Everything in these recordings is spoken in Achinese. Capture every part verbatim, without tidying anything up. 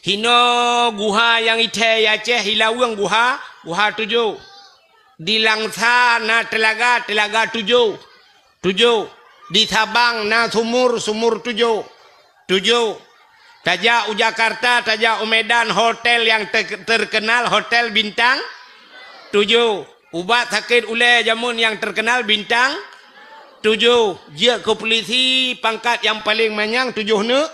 Hinoe guha nyang ithèe Aceh, Ilaweueng guha, guha tujoh. Di Langsa na teulaga, teulaga tujoh. Tujoh. Di Sabang na sumur, sumur tujoh. Tujoh. Tajak u Jakarta, tajak u Medan, hotel nyang ter-, terkenal, hotel bintang tujoh. Ubat sakét ulèe jameun nyang terkenal bintang tujoh. Jeuet keu pulisi pangkat nyang paleng manyang tujoh neuk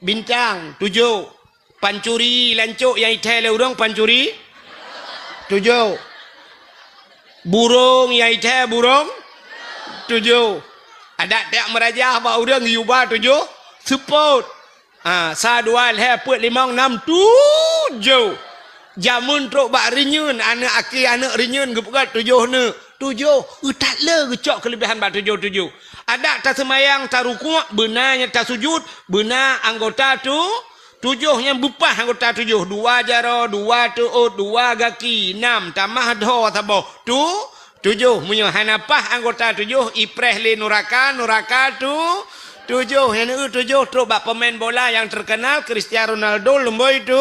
bintang tujoh. Pancuri lancok nyang ithèe lé ureueng pancuri tujoh. Burông nyang ithèe burông tujoh. Adak tajak meurajah bak ureueng yuba tujoh seupôt. Ha, sa, dua, lhèe, peuet, limong, nam, tujoh. Jameun trok bak rinyeun, aneuk aki aneuk rinyeun geupeugah tujoh neuk. Tujoh, eu that le geucok keuleubehan bak tujoh-tujoh. Adak taseumayang, tarukuk, beuna nyan tasujut, beuna anggota tu, tujoh nyan beupah anggota tujoh. Dua jaroe, dua teuôt, dua gaki, nam, tamah dhoe saboh. Tu, tujoh. Meunyoe hana pah anggota tujoh, ipreh lé nuraka, nuraka tu, tujoh. Nyan eu tujoh trok bak pemain bola nyang terkenal, Cristiano Ronaldo, lumboi tu.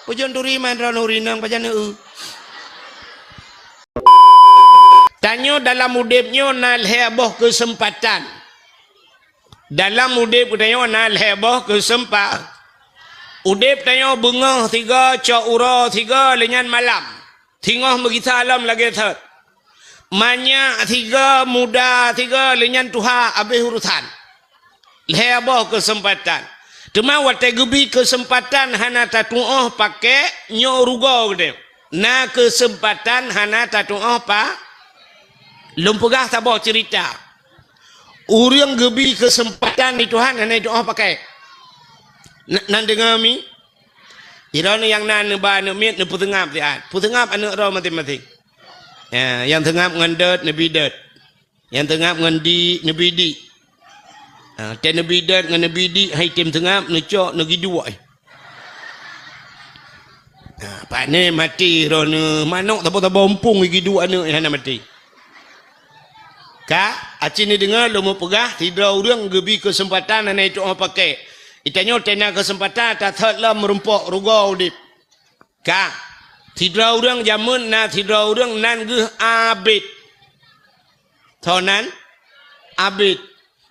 Peujeuet turi man droeneuh rinong pajan eu. Tanyoe dalam udeb nyoe na lhèe boh keuseumpatan. Dalam udeb geutanyoe na lhèe boh keuseumpatan. Udeb tanyoe beungoh sigoe, cok uroe sigoe, lheueh nyan malam. Singoh meugisa lom lagèe thot. Manyak sigoe, muda sigoe, lheueh nyan tuha, abéh urosan. Lhèe boh keuseumpatan. Teuma watèe geubi keuseumpatan hana tatu'oh pakèk, nyoe rugoe geutanyoe. Na keuseumpatan hana tatu'oh pa-, lôn peugah saboh ceurita. Ureueng geubi keuseumpatan di Tuhan hana jitu'oh pakèk. Na-, nan deungö mi? Droeneuh nyang na neuba aneuk miet neupeuseungab siat. Peuseungab aneuk droe maséng-maséng. Ya, nyang seungab ngon dot neubi dot. Nyang seungab ngon dik neubi dik. Ha, watèe neubi dot ngon neubi dik hai tem seungab neucok neugiduek. Ha, pane maté droeneuh, manok saboh-saboh umpung giduek aneuk hana maté. Ka, aci neudeungö lôn meupeugah, sidroe ureueng geubi keuseumpatan hana jitu'oh pakèk. Geutanyoe watèe na keuseumpatan tathot lom meurumpok rugoe udeb. Ka, sidroe ureueng jameun na sidroe ureueng nan geuh Abed. Soe nan? Abed.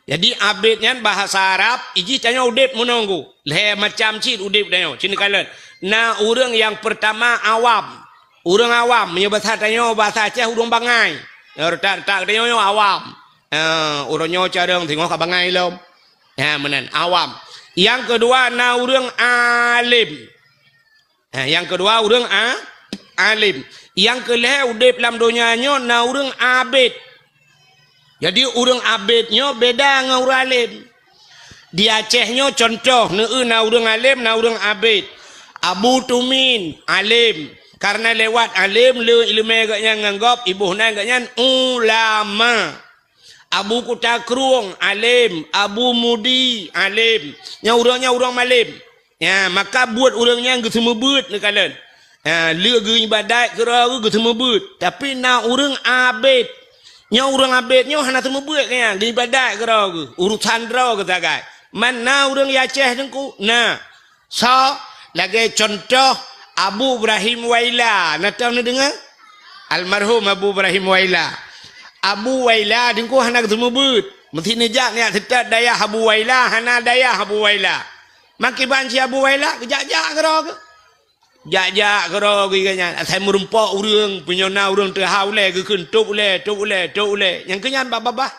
Jadi, Abed nyan bahasa Arab, ijih tanyoe udeb meunoe. Lhèe macam cit udeb tanyoe, cit neukalon. Na ureueng nyang peurtama awam. Ureueng awam, meunyoe basa tanyoe, basa Aceh ureueng bangai. Ya, reutak-reutak tanyoe nyoe awam. Eh, ureueng nyoe carông singoh ka bangai lom. Ya, meunan, awam. Nyang keudua na ureueng alem. Ha, nyang keudua ureueng a-, alem. Nyang keulhèe udeb lam donya nyoe na ureueng abed. Jadi, ureueng abed nyoe beda ngon ureueng alem. Di Aceh nyoe cuntoh, neueu na ureueng alem, na ureueng abed. Abu Tumin, alem. Karena lewat alem le ileumèe geuhnyan ngon gob, iboh nan geuhnyan ulama. Abu Kuta Krueng, alem. Abu Mudi, alem. Nyan ureueng, nyan ureueng malem. Ya, maka buet ureueng nyan geuseumeubeuet neukalon. Ya, le geuibadat keudroe geuh geuseumeubeuet. Tapi na ureueng abed. Nyoe ureueng abed nyoe hana seumeubeuet keu nyan, geuibadat keudroe geuh. Urusan droe geuh sagai. Man na ureueng Aceh teungku? Na. Soe? Lagèe cuntoh Abu Ibrahim Waila. Na tau neudeungö? Almarhum Abu Ibrahim Waila. Abu Waila teungku hana geuseumeubeuet. Meusti neujak neujak seutôt dayah Abu Waila, hana dayah Abu Waila. Meukiban si Abu Waila, geujak-jak keudroe geuh. Jak-jak keudroe geuh nyan. Asai meurumpok ureueng, peunyoe na ureueng teuhah ulèe, geukheun, "Tôb ulèe, tôb ulèe, tôb ulèe." Nyang keu nyan babah-babah.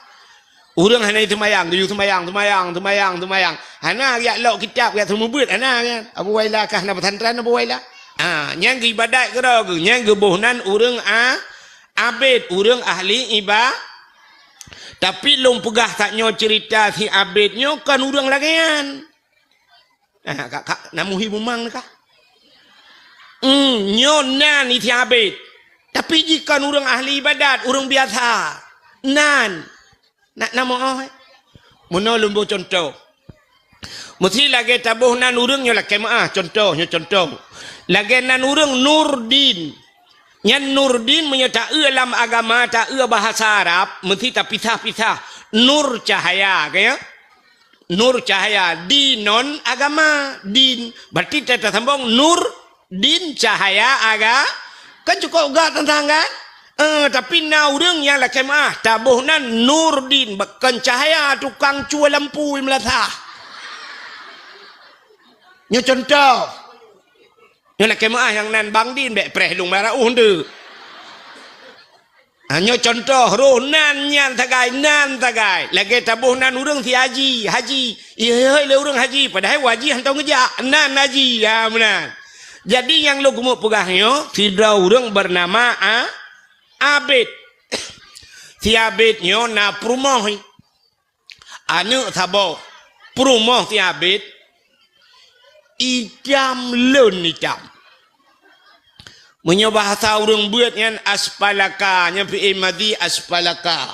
Ureueng hana seumayang, geuyue seumayang, seumayang, seumayang, seumayang. Hana geujak lok kitab, geujak seumeubeuet, hana nyan. Abu Waila ka hana pesantren Abu Waila. Ha, nyan geuibadat keudroe geuh, nyan geuboh nan ureueng a-, abed, ureueng ahli iba-, Tapi lôn peugah tanyoe ceurita si abed nyoe kon ureueng lagèe nyan. Ah, ka, ka, na muhi bumang kah? Hmm, nyoe nan isi abed. Tapi jih kon ureueng ahli ibadat, ureueng biasa. Nan. Nak na meu'oh, eh? Meunoe lôn boh cuntoh. Meusti lagèe taboh nan ureueng nyoe lakèe meu'ah, cuntoh, nyoe cuntoh. Lagèe nan ureueng Nurdin. Nyan Nurdin meunyoe taeu lam agama, taeu bahasa Arab, meusti tapisah-pisah. Nur cahaya, ka ya? Nur cahaya, dinon agama, din. Berarti ta-, tasambong nur, din cahaya aga-, kan cukôp gak teuntang kan? Eh, tapi na ureuëng nyang lakée meuáh, taboh nan nur din, bak-, kon cahaya tukang cue lampu i meulasah. Nyoe contoh. Nyoe lakée meuáh nyang nan bang din bék preh lôn bara uh ndeuk. Ha, nyoe contoh roh nan nyan sagai, nan sagai. Lagée taboh nan ureuëng si haji, haji. Ihôi lé ureuëng haji, padahai haji hántom geujak. Nan haji, ya meunan. Jadi nyang lôn keumeung peugah nyoe, sidroe ureuëng beunama A-, Abid. Si Abid nyoe na peurumoh. Aneuëk saboh, peurumoh si Abid, itam leuen itam. Meunyoe bahasa ureuëng beuet nyan aspalaka, nyan fi'il madhi aspalaka.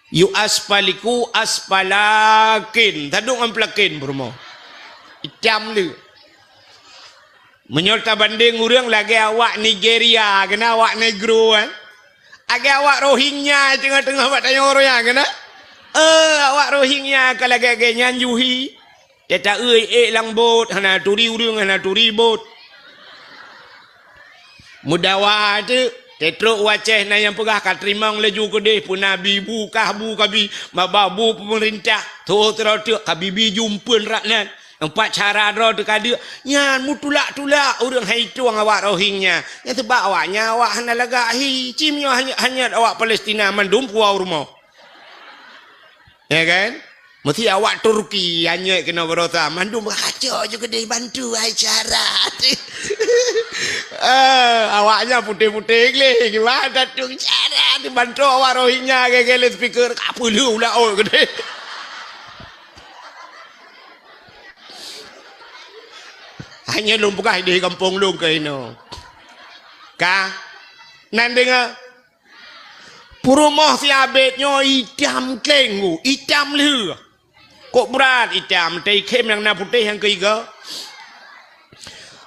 Yu aspaliku aspalakin. Taduek ngon pelakin peurumoh. Itam leuen. Meunyoe tabandeng ureuëng lagée awak Nigeria, keunan awak Negro kan. Lagée awak Rohingya teungoh-teungoh bak tanyoe ureuëng nyan keunan. Eh, awak Rohingya ka lagée-lagée nyan juhi. Teuta-eu ék lam bot, hana turi ureuëng, hana turi bot. Meudawa teuk, teutrok u Aceh na nyang peugah ka teurimong laju keudeh, peuna bi bu kah bu kabi, maba bu peumeurintah, tho sidroe teuk ka bibi jumpeuen rak nan. Empat cara droe teuka deuk, nyan meutulak-tulak ureuëng hai tueng awak Rohingya. Nyan seubab awaknyan awak hana lagak hi, cim nyoe hanyet-hanyet awak Palestina mandum puwoe rumoh. Ya kan? Meusti awak Turki hanyet keunoe barosa, mandum raja ju keudeh bantu hai cara. Eh, awaknyan putéh-putéh gleh, gimana tu cara dibantu awak Rohingya gaya-gaya speaker, ka peuleueh ulak oi keudeh. Hanya lôn peugah di gampông lôn keunoe. Ka? Nan deungoe? Peurumoh si Abid nyoe itam kleng bu, itam lheueh. Kok brat itam, teuikhém nyang na putéh nyang keuiga.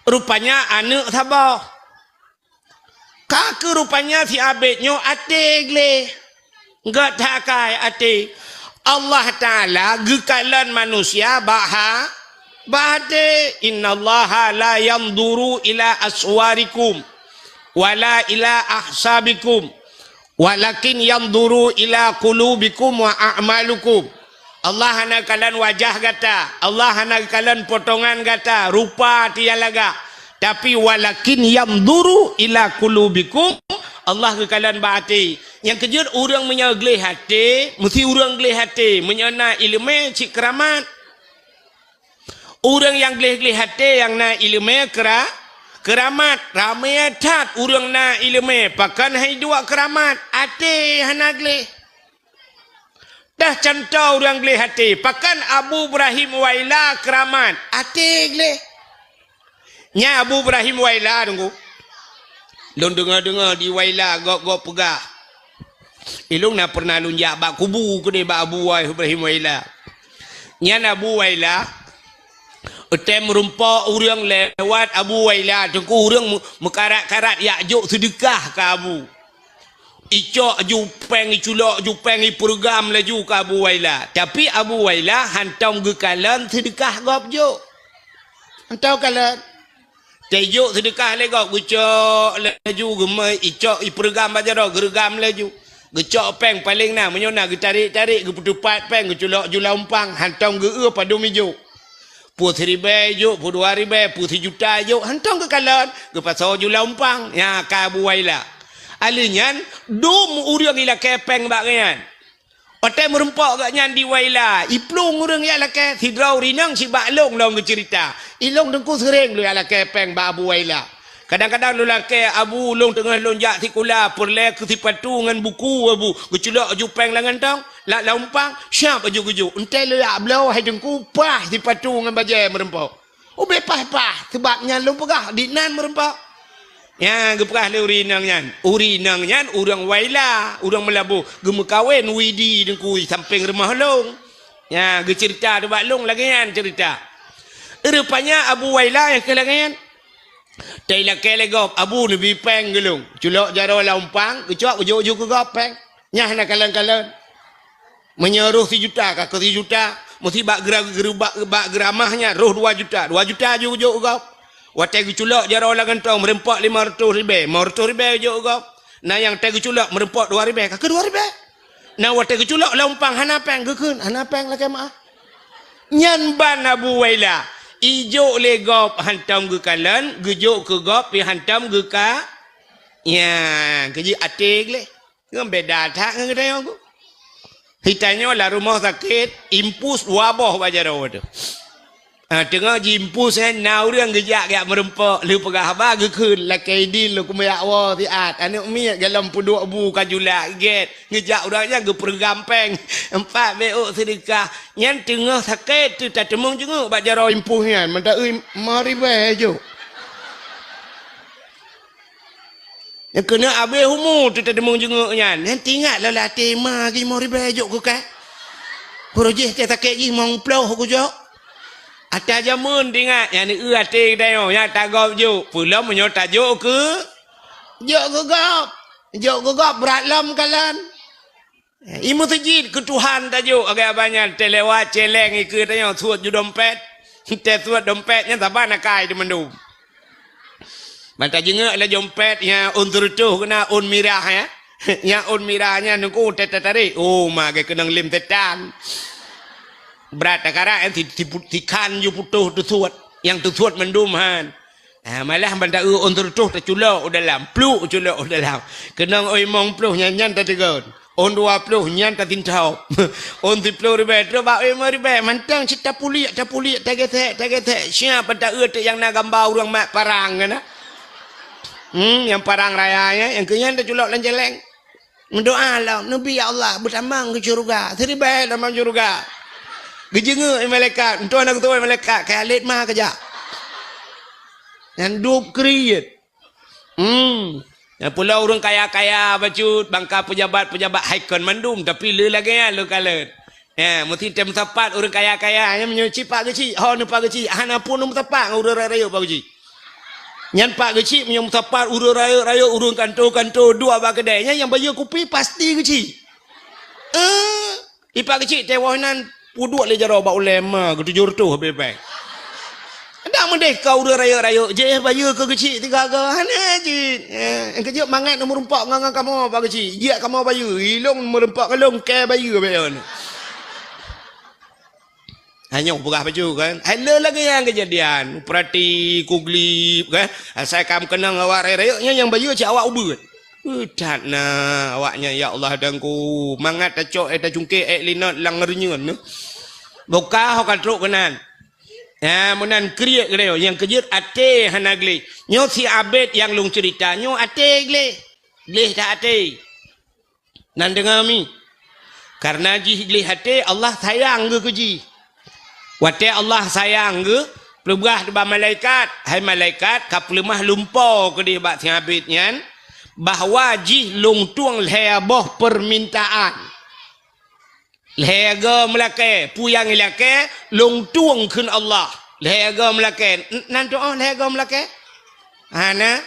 Rupanya aneuëk saboh. Ka keuh rupanya si Abid nyoe até gleh. Gét that akai até. Allah Taala geukalon manusia bak ha-, bak até. "Innallaha la yanzuru ila aswarikum, wala ila ahsabikum, walakin yanzuru ila qulubikum wa a'malukum." Allah hana geukalon wajah gata, Allah hana geukalon potongan gata, rupa tiang lagak. Tapi walakin yanzuru ila qulubikum, Allah geukalon bak até. Nyang keujeuet ureuëng meunyoe gleh até, meusti ureuëng gleh até, meunyoe na iéleumé cit keuramat. Ureuëng nyang gleh-gleh até nyang na iéleumé keura-, keuramat. Ramé that ureuëng na iéleumé, pakon hai duek keuramat, até hana gleh. Dah contoh ureuëng gleh até, pakon Abu Ibrahim Waila keuramat, até gleh. Nyan Abu Ibrahim Waila, Teungku. Lôn deungoe-deungoe di Waila gob-gob peugah. Ilôn na pernah lôn jak bak kubu keudeh bak Abu Ibrahim Waila. Nyan Abu Waila, tém meurumpok ureuëng lewat Abu Waila, Teungku, ureuëng meu-, meukarat-karat jak jok seudeukah keu Abu. Icok ju péng, iculok ju péng, ipeureugham laju keu Abu Waila. Tapi Abu Waila hántom geukalon seudeukah gob jok. Hántom kalon. Teujok seudeukah lé gob, geucok laju geumai, icok ipeureugham bak jaroe, geureugam laju. Geucok péng paleng na, meunyoe na geutarek-tarek, geupeuteupat péng, geuculok ju lam umpang, hántom geu-eu padum ijok. Peue siribèe ijok, peue dua ribèe, peue sijuta ijok, hántom geukalon, geupasoe ju lam umpang. Nyan ka Abu Waila. Alèh nyan, dum ureuëng ilakèe péng bak gobnyan. Watèe meurumpok gobnyan di Waila, iplueng ureuëng jak lakèe, sidroe ureuëng inong sibak lôn lom geuceurita. Ilôn Teungku seuréng lôn jak lakèe péng bak Abu Waila. Kadang-kadang lôn lakèe, "Abu, lôn teungoh lôn jak sikula, peureulèe keu sipatu ngon buku, Abu." Geuculok ju péng lam gantong, lam, lam umpang, siap laju geujok. "Eunteuk lôn jak bloe, hai Teungku, paih sipatu ngon bajèe meurumpok." "Ubé paih-paih, sabab nyan lôn peugah, di nan meurumpok." Nyan geupeugah lé ureuëng inong nyan. Ureuëng inong nyan ureuëng Waila, ureuëng Meulaboh, geumeukawen Widi Teungku sampéng rumoh lôn. Nyan geuceurita bak lôn lagèe nyan ceurita. Rupanya Abu Waila nyang keu lagèe nyan. Teulakèe lé gob, "Abu, neubi péng keu lôn." Culok jaroe lam umpang, geucok geujok ju keu gob péng. Nyan hana kalon-kalon. Meunyoe roh sijuta, ka keu sijuta. Meusti bak geura-, geura-, bak, bak geuramah nyan roh dua juta. Dua juta ju jok gob. Watèe geuculok jaroe lam gantong, meureumpok limong reutôh ribèe, limong reutôh ribèe jok gob. Na nyang watèe geuculok meureumpok dua ribèe, ka keu dua ribèe. Na watèe geuculok lam umpang hana pèng, geukheun, hana pèng lakèe meu'ah. Nyan ban Abu Wailah, ijok lé gob hantom geukalon, geujok keu gob pih hantom geuka-, nya, keu jih até gleh. Ngon beda that ngon geutanyoe ku. Geutanyoe lam rumoh sakét, impus dua boh bak jaroe teuh. Ah, teungoh jiimpus, eh, na ureueng geujak, geujak meureumpok, lheueh peugah haba geukheun, lakèe idin lôn keumeujak woe siat. Aneuk miet golom peuduek bu ka julak gèt. Geujak ureueng nyan geupeureugam pèng. Empat bèe ôk seudeukah. Nyan teungoh sakét teuh tateumeung jeungeuek bak jaroe impus nyan. Mantong eu limong ribèe jok. Nyang keuneuk abéh umu teuh tateumeung jeungeuek nyan. Nyan teuingat lom lam até ma limong ribèe jok keu kah. Peureujih teuh sakét jih limong ploh kujok. Ata jameun teuingat, nyan eu até geutanyoe, nyan tagob jok. Peulom meunyoe tajok keu, jok keu gob. Jok keu gob brat lom kalon. I meuseujid keu Tuhan tajok, agak banyak teuh lewat celeng ikeue tanyoe suet ju dompet. Teusuet dompet nyan saban akai teuh mandum. Ban tajeungeuk lam dompet nyan ôn seureutôh keunan ôn mirah, ya. Nyan ôn mirah nyan teungku teutarek. Oh, ma geukeunong lem setan. Brat takarak nyan si, si, sikhan ju putôh teusuet. Nyang teusuet mandum han. Ah, malah ban taeu ôn seureutôh taculok u dalam, pluk culok u dalam. Keunong ôn limong ploh nyan, nyan tateugon. Ôn dua ploh nyan tatintob. Ôn siplôh ribèe, trok bak ôn limong ribèe, mantong cit tapuliek, tapuliek, tagesek, tagesek. Siap ban taeu teuk nyang na gamba ureueng mat parang nyan na. Hmm, nyang parang raya nyan, nyang keu nyan taculok lam celeng. Meudoa lom, "Neubi ya Allah, beutamong keu syeuruga." Siribèe tamong syeuruga. Geujeungeuk lé malaikat, meutuah na geutuwö malaikat, kaya lét ma keujak. Nyan dub kriet. Hmm. Nyang pulo ureueng kaya-kaya bacut, bangka peujabat-peujabat hai kon mandum, tapi le lagèe nyan le kalon. Ya, meusti tém meusapat ureueng kaya-kaya, nyan meunyoe cit pak geuchik, ho neupak geuchik, hana pun neumeusapat ngon ureueng rayeuk pak geuchik. Nyan pak geuchik meunyoe meusapat ureueng rayeuk-rayeuk, ureueng kanto-kanto, duek bak keudè, nyan nyang bayeue kupi pasti geuchik. Eh, ipak geuchik teuh woh nan peuduek lé jaroe bak ulèe ma geutujoh reutôh bèe-bèe. Dak meudeh ka ureueng rayeuk-rayeuk, jih bayeue keu geuchik tiga go, hana jih. Eh, nyang keujeuet mangat neumeurumpok ngon, ngon kamoe pak geuchik, jiak kamoe bayeue, ilôn meurumpok ngon lôn kèe bayeue bèe nyoe. Hanyoe peugah bacut kan. Hai le lagèe nyan keujadian. Peurati kuglip kan. Asai ka meukeunong awak rayeuk-rayeuk nyan nyang bayeue cit awak ubeut. Beutat na awak nyan ya Allah dangku. Mangat tacok eh tacungkek eh linot lam reunyeun nyoe. Boka ho ka trok keunan. Ha, meunan kriet geutanyoe nyang keujeuet até hana gleh. Nyoe si Abed nyang lôn ceurita nyoe até gleh. Gleh that até. Nan deungoe mi. Kareuna jih gleh até, Allah sayang geuh keu jih. Watèe Allah sayang geuh, peugah bak malaikat, "Hai malaikat, ka peuleumah lumpo keudeh bak si Abed nyan, bahwa jih lôn tueng lhèe boh peumintaan. Lhèe go meulakèe, peue nyang ilakèe, lôn tueng kheun Allah. Lhèe go meulakèe." N-, nan tu'oh lhèe go meulakèe? Hana.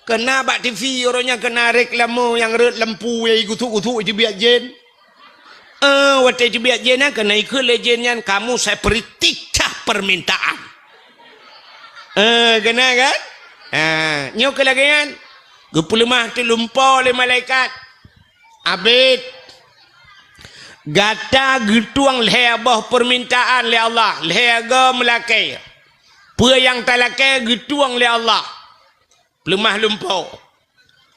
Keuna bak T V uroe nyan keuna reklame nyang rhot lampu nyang igusuk-gusuk iteubiet jén. Eh, watèe iteubiet jén nyan keuna ikheun lé jén nyan, "Kamu saya beri tiga permintaan." Eh, keuna kan? Ha, nyoe keu lagèe nyan. Geupeuleumah teuk lumpo lé malaikat. Abed, gata geutueng lhèe boh peumintaan lé Allah, lhèe go meulakèe. Peue nyang talakèe geutueng lé Allah. Peuleumah lumpo.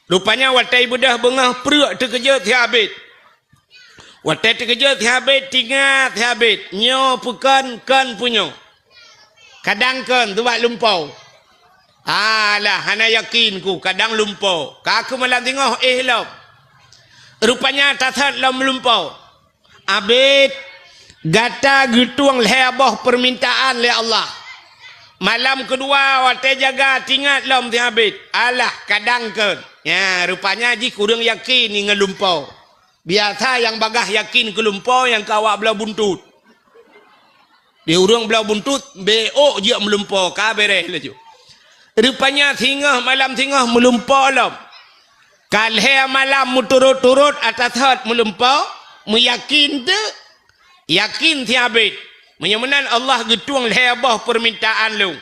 Rupanya watèe ibeudôh beungoh preuk teukeujot si Abed. Watèe teukeujot si Abed, teuingat si Abed, nyoe peue kon, kon peue nyoe. Kadang kon, teubat lumpo. Alah, hana yakin ku, kadang lumpo. Ka keuh malam singoh éh lom. Rupanya tasot lom lumpo. Abed, gata geutueng lhèe boh peumintaan lé Allah. Malam keudua watèe jaga teuingat lom si Abed. Alah, kadang kon. Nya, rupanya jih kureueng yakin ngon lumpo. Biasa nyang bagaih yakin keu lumpo nyang keu awak bloe buntut. Di ureueng bloe buntut, bèk ôk jeuet meulumpo, ka bèrèh laju. Rupanya singoh malam singoh meulumpo lom. Ka lhèe malam meuturot-turot ata thot meulumpo, meuyakin teuk. Yakin si Abed. Meunyoe meunan Allah geutueng lhée boh peumintaan lôn.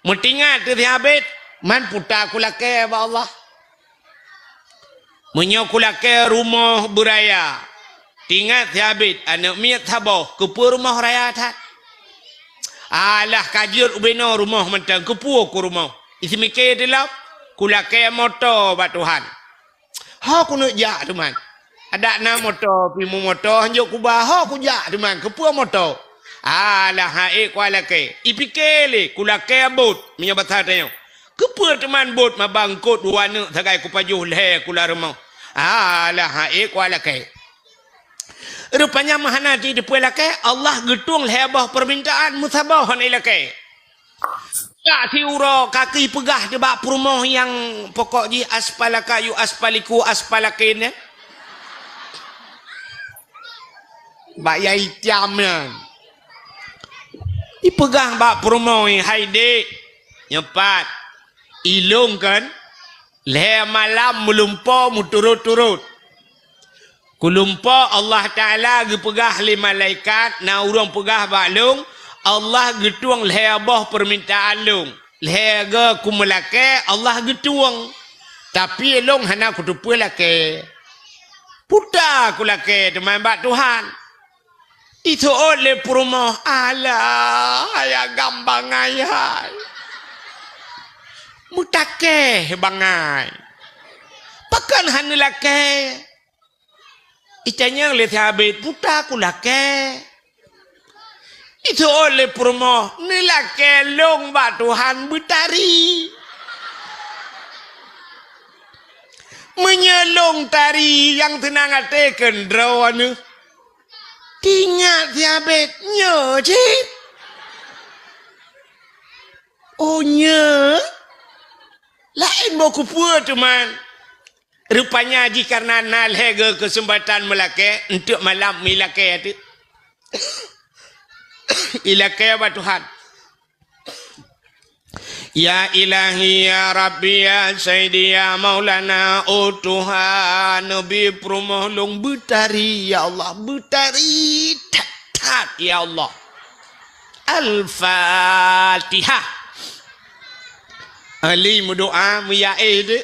Meutingat teuh si Abed, man puta kulakée bak Allah. Meunyoe kulakée rumoh beuraya, tingat si Abed aneuëk miet saboh, keupeue rumoh raya that? Alah ka jeuet ubenoe rumoh mantong, keupeue ku rumoh? Iseumiké teuh lom, kulakée moto bak Tuhan. Ho keuneuk jak teuma. Adak na moto, pimu moto, hanjeuet kuba, ho kujak teuma, keupeue moto? Alah, ha'ék kualakée. Ipiké lé, kulakée bot, meunyoe basa tanyoe. Keupeue teuma bot mabangkot dua neuk sagai kupajoh lhée kula rumoh? Alah, ha'ék kualakée. Rupanya meuhana jiteupeue lakée, Allah geutueng lhée boh peumintaan meusaboh hana ilakée. Tak siuroe kaki peugah teuh bak peurumoh nyang pokok jih aspalaka yu aspaliku aspalakin nyan. Bak yai tiam nyan. Ipeugah bak peurumoh, "Hai dek, nyoe pat, ilong kan, lhée malam meulumpo meuturot-turot." Kulumpo Allah Taala geupeugah lé malaikat, na ureuëng peugah bak lôn, Allah geutueng lhée boh peumintaan lôn. Lhée goe kumeulakée, Allah geutueng. Tapi lôn hana kuteupeue lakée. Puta kulakée teuma bak Tuhan. Iseuôt lé peurumoh, "Alah, hai agam bangai hai. Meutakée bangai. Pakon hana lakée?" Itanyong lé si Abed, "Puta kulakée?" Iseuôt lé peurumoh, "Neulakée lôn bak Tuhan beutari. Meunyoe lôn tari nyang seunang até keudroe neuh." Tingat si Abed, "Nyoe cit." "Oh, nyoe? Laén boh keupeue teuma?" Rupanya jih kareuna na lhée goe keuseumpatan meulakée, eunteuk malam meulakée teuk. Ilakée bak Tuhan. "Ya Ilahi, ya Rabbi, ya Sayyidi, ya Maulana, oh Tuhan, neubi peurumoh lôn beutari, ya Allah, beutari that-that, ya Allah." Al-Fatihah. Ahli meudoa, meuyaéh deh.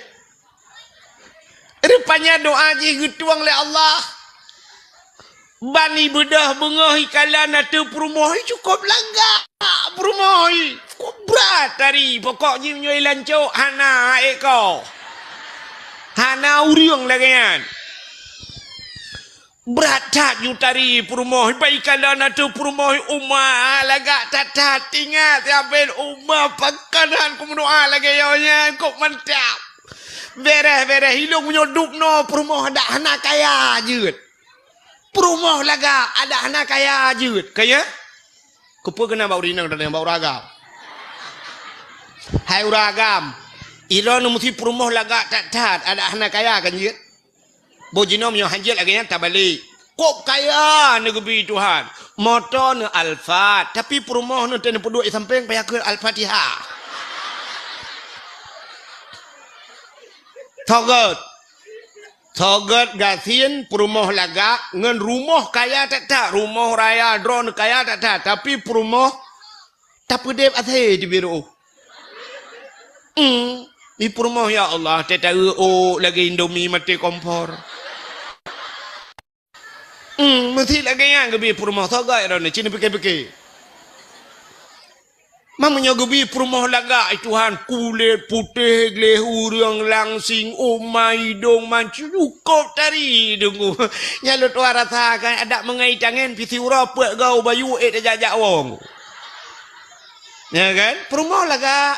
Rupanya doa jih geutueng lé Allah. Ban ibeudôh beungoh ikalon ateueh peurumoh, cukôp lagak peurumoh, cukôp brat tari. Pokok jih meunyoe ilancok hana ék ko. Hana ureuëng lagée nyan. Brat that ju tari peurumoh, ban ikalon ateueh peurumoh, uma lagak that-that. Ingat, siabén uma pakon han kumeudoa lagée nyoe nyan, kok mantap. Béréh-béréh ilong meunyoe dubnoe peurumoh adak hana kaya jeuet. Peurumoh lagak adak hana kaya jeuet. Kaya? Keupeue keunan bak ureuëng inong dan bak ureuëng agam? Hai ureuëng agam, ilong meusti peurumoh lagak that-that adak hana kaya kan jeuet? Boh jinoe meunyoe han jeuet lagée nyan tabalek. Kok kaya neugeubi Tuhan. Moto neu Alphard, tapi peurumoh neu teuh neupeuduek di sampéng payah kheun Al-Fatihah. Soe gét. Soe gét gasien peurumoh lagak ngon rumoh kaya that-that, rumoh raya droeneuh kaya that-that, tapi peurumoh tapeudeb asée di biru. Hmm, di peurumoh ya Allah, teuh taeu ôk lagée Indomie maté kompor. Hmm, meusti lagée nyan geubi peurumoh soe gét droeneuh, ci neupike-pike. Meunyoe geubi peurumoh lagak, ai Tuhan, kulét putéh gleh ureuëng langsing, uma idong mancung, cukôp tari deungoe. Nyan lôn tuha rasa kan, adak meungai tangen pih siuroe peuet goe bayu ék tajak-jak wong. Ya kan? Peurumoh lagak.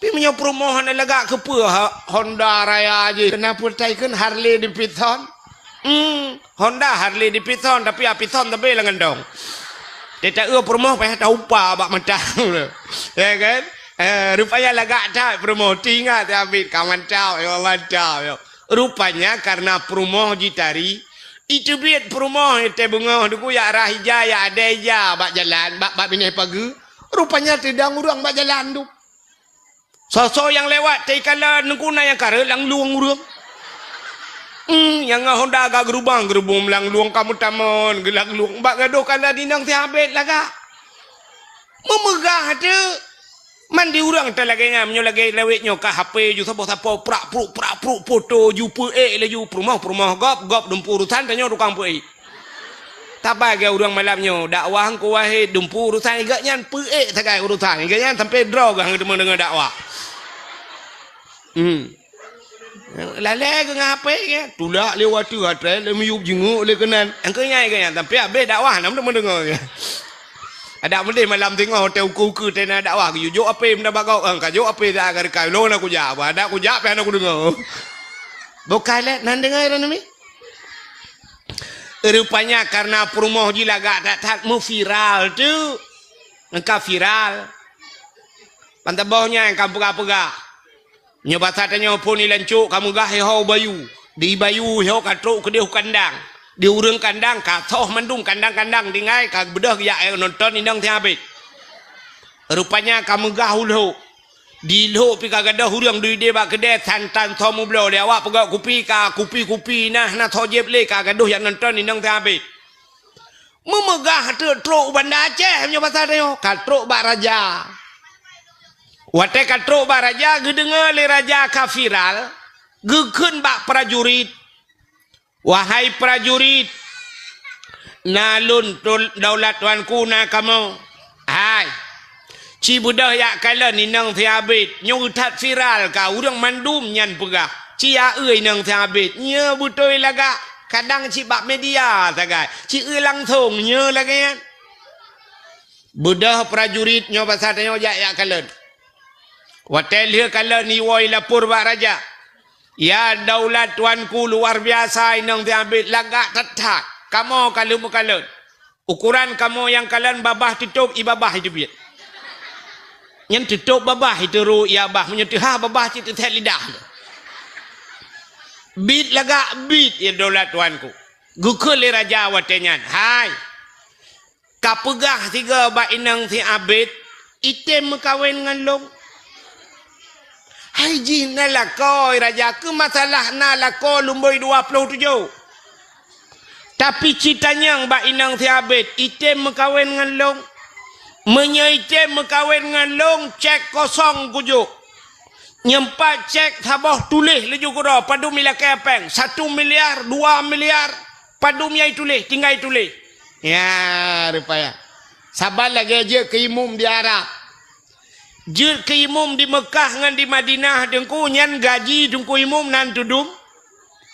Tapi meunyoe peurumoh hana lagak keupeue ha-, Honda raya jih, keunan peuretai kheun Harley Davidson. Hmm, Honda Harley Davidson, tapi Davidson tapi lam gandong. Teuh taeu peurumoh payah taupa bak mata. Ya kan? Eh, rupanya lagak that peurumoh. Teuingat ya, Abid, ka mantap, ya Allah, mantap, ya. Rupanya karena peurumoh jitari, iteubiet peurumoh teuh beungoh Teungku, jak rhah ija, jak adée ija bak jalan, bak, bak binéh pageue. Rupanya teudong ureuëng bak jalan tu. Soe-soe nyang lewat teuh ikalon Teungku na nyang kareueng lam lueng ureuëng. Hmm, nyang ngon honda ka geurubang, geurubong meulang lueng ka meutamon, geulang lueng bak gadôh kala dinang sihabet lagak. Meumeugah teuk. Man di ureuëng ta lagée nyan, meunyoe lagée lawét nyoe ka H P ju saboh sapo prak pruk prak pruk foto ju peuék laju peurumoh peurumoh gob gob dumpu urusan tanyoe tukang peuék. Tabai geu ureuëng malam nyoe dakwah engku wahé dumpu urusan igak nyan peuék sagai urusan igak nyan sampai droe gah deungoe dakwah. Hmm. Lalée geu ngon H P ke, tulak lé watée até lé miyup jinguk lé keunan. Engkeu nyai geu nyan, tapi habéh dakwah nam teuma deungoe. Adak meudeh malam singoh watée ukeue-ukeue tena dakwah geuyue jok H P meunda bak gok, ka jok H P dak ka reukai lôn aku jak, bah dak kujak pih hana kudeungoe. Bukai lé nan deungoe ran mi. Rupanya karena peurumoh jih lagak that-that meuviral tu. Engka viral. Pantaboh nyan ka peugah-peugah. Nyoe basa tanyoe phon ilan cok ka meugah iho bayu. Di bayu iho ka trok keudeh u kandang. Di ureuëng kandang ka soh mandum kandang-kandang tinggai ka beudôh geujak nonton inong sihabet. Rupanya ka meugah u lhok. Di lhok pi ka gadôh ureuëng duidée bak keudée santan soe mubloe lé awak peugah kupi ka kupi-kupi nah na soe jieb lé ka gadôh jak nonton inong sihabet. Meumeugah teuk trok u Banda Aceh meunyoe basa tanyoe ka trok bak raja. Watée ka trok bak raja geudeungoe lé raja ka viral geukheun bak prajurit, "Wahai prajurit, na lôn daulat tuanku na kamoe. Hai, ci beudôh jak kalon inong sihabet nyoe that viral ka ureuëng mandum nyan peugah. Ci aeu inong sihabet nyoe beutôi lagak kadang cit bak media sagai ci eu langsong nyoe lagée nyan." Beudôh prajurit nyoe basa tanyoe jak jak kalon. Watée lheueh kalon iwoe lapor bak raja. Ya daulat tuanku luar biasa inong sihabet lagak that-that. Kamoe ka lheueh meukalon. Ukuran kamoe nyang kalon babah tutôb i babah iteubiet. Nyan tutôb babah iteurô i babah meunyoe teuhah babah cit teuthét lidah. Bit lagak bit ya daulat tuanku. Geukheun lé raja watée nyan, "Hai, ka peugah sigoe bak inong sihabet item meukawen ngon lôn." "Hai jih na lakoe raja keu masalah na lakoe lumboi dua ploh tujoh. Tapi ci tanyong bak inong sihabet item meukawen ngon lôn. Meunyoe item meukawen ngon lôn cek kosong kujok. Nyempat cek saboh tuléh laju keudroe padum ilakée péng satu miliar dua miliar padum nyai tuléh tinggai tuléh." Ya rupaya. Saban lagée jeuet keu imum di Arab. Jeuet keu imum di Meukah ngon di Madinah teungku nyan gaji teungku imum nan teudum?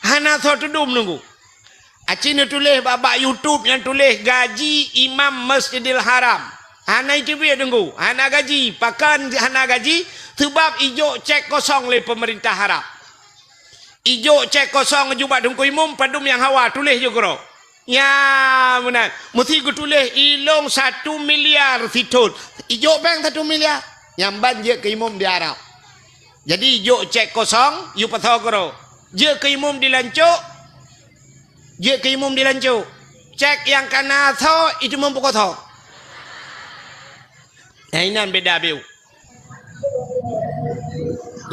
Hana soe teudum teungku. Aci neutuléh bak-bak YouTube nyang tuléh gaji imam Masjidil Haram. Hana iteubiet teungku, hana gaji. Pakon hana gaji? Seubab ijok cek kosong lé peumeurintah Arab. Ijok cek kosong jubah teungku imum padum nyang hawa tuléh jukro. Nya meunan. Meusi geutuléh ilong satu miliar sithon. Ijok péng satu miliar. Nyamban jeuet keu imum di Arab. Jadi jok cek kosong, yue pasoe keudroe. Jeuet keu imum di lancok, jeuet keu imum di lancok. Cek nyang kana soe, itu imum peukosoe. Nah, inan beda biu.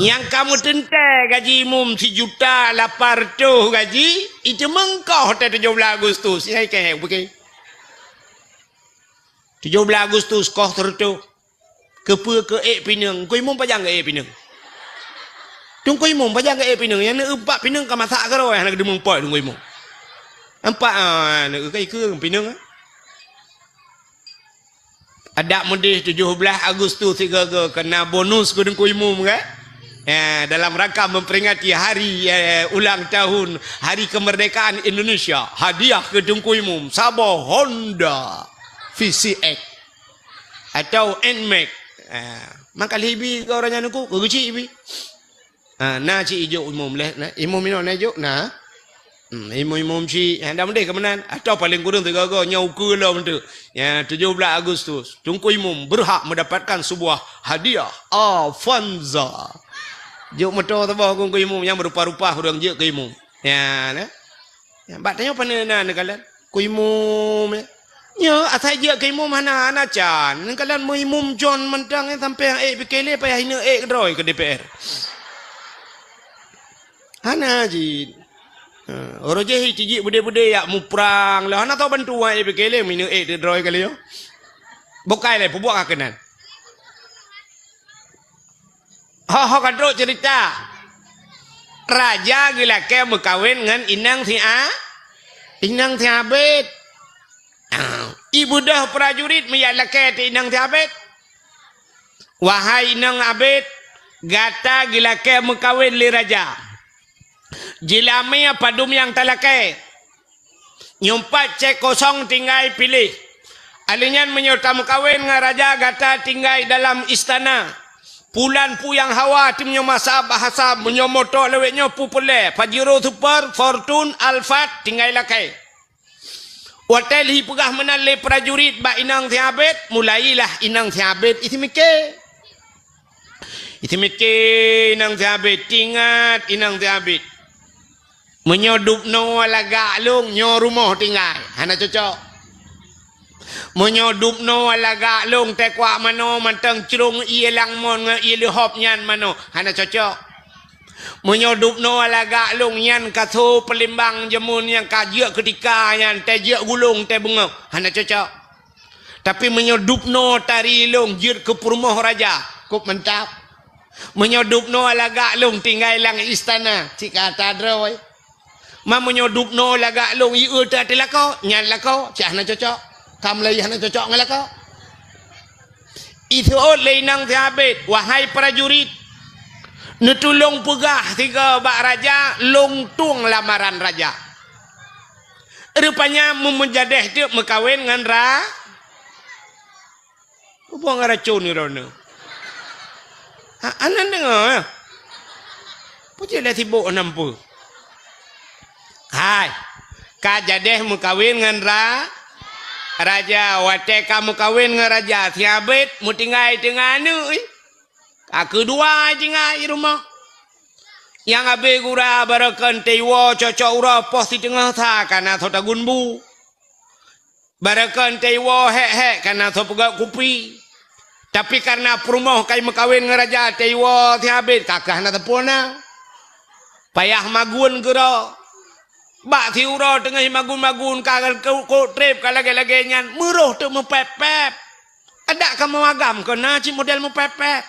Nyang kamu teuntée gaji imum sijuta lapan reutôh gaji, itu meungkoh teuh tujoh blaih Agustus. Nyai keu bukai. Tujoh blaih Agustus koh seureutôh. Keupeue keu ék pineung? Teungku imum pajan keu ék pineung? Teungku imum pajan keu ék pineung? Nyang neueupat pineung ka masak keudroe hana geudeumeung poh teungku imum. Empat ah, neueu kai keu pineung. Adak meudeh tujoh blaih Agustus sigoe-goe keu na bonus keu teungku imum kan? Ya, dalam rangka memperingati hari eh, ulang tahun Hari Kemerdekaan Indonesia, hadiah keu teungku imum saboh Honda V C X. Atau Nmax. Ha, maka lheuh ibi keu ureuëng nyan uku, keu geuchik ibi. Ha, na cit ijok imum leh, na, imum inoe na ijok, na. Hmm, imum-imum cit, ha, dah meudeh keu meunan. Atau paling kureueng tiga-tiga, nyoe ukeue lom tu. Ya, tujuh belas Agustus, Teungku Imum berhak mendapatkan sebuah hadiah Avanza. Jok moto saboh Teungku Imum nyang berupa-rupa ureuëng jeuet keu imum. Ya, na. Ya, bak tanyoe pane na neukalon. Ku imum, ya. Nyoe asai jeuet keu imum hana, hana can. Neukalon meuimum John mantong, eh, sampai ék pike lé payah ineuk ék keudroe keu D P R. Hana jin. Ha, uroe jih cijik beudé-beudé jak muprang lé. Hana tao bantu wan, eh, pike lé, mineuek ék teudroe kali nyoe. Bukai lé, peubuet ka keunan. Ho, ho ka trok cerita. Raja geulakée meukawen ngon inong si a-, inong si Abed. Ah, ibeudôh prajurit meujak lakée teuh inong si Abed. "Wahai inong Abed, gata geulakée meukawen lé raja. Jeulamé padum nyang talakée. Nyoe pat cék kosong tinggai piléh. Alèh nyan meunyoe tameukawen ngon raja gata tinggai dalam istana. Pulan peue nyang hawa, tim nyoe masa bahasa, meunyoe moto lawét nyoe peue peureulée, Pajero Super, Fortune, Alphard, tinggai lakée." Watée lheuh peugah meunan lé prajurit bak inong si Abed, mulailah inong si Abed iseumiké. Iseumiké inong si Abed, teuingat inong si Abed. "Meunyoe dubnoe lagak lôn, nyoe rumoh tinggai, hana cocok. Meunyoe dubnoe lagak lôn, teukuak manoe mantong crông ié langmon ngon ié leuhop nyan manoe, hana cocok. Meunyoe dubnoe lagak lôn, nyan ka tho peulimbang jameun nyang ka jeuet keutika nyan, tée jeuet gulong, tée beungoh, hana cocok. Tapi meunyoe dubnoe tari lôn jeuet keu peurumoh raja, kôp mantap. Meunyoe dubnoe lagak lôn tinggai lam istana, cit ka ata droe. Ma meunyoe dubnoe lagak lôn ié teuh ateueh lakoe, nyan lakoe, cit hana cocok. Ka mulai hana cocok ngon lakoe." Iseuôt lé inong si Abed, "Wahai prajurit, neutulông peugah sigoe bak raja, lôn tueng lamaran raja." Rupanya meumeujadeh teuk meukawen ngon ra-, peue buet ngon racôn droeneuh. Ha, aneuk deungoe, eh? Peue cit lé sibok nam peue? Hai, ka jadeh meukawen ngon ra-, raja. Watée ka meukawen ngon raja, si Abed meutinggai teungoh aneuk, ih. Ka keudua tinggai rumoh. Nyang abéh gura barokon teuiwoe cocok uroe poh siteungoh sa ka na soe tagun bu. Barokon teuiwoe hék-hék ka na soe peugöt kupi. Tapi kareuna peurumoh ka meukawen ngon raja teuiwoe si Abed ka keuh hana teupeu na. Payah magun keudroe. Bak siuroe teungoh magun-magun ka kôk treb ka lagée-lagée nyan, meuroh teuk meupép-pép. Adak ka meuagam keu na cit model meupép-pép.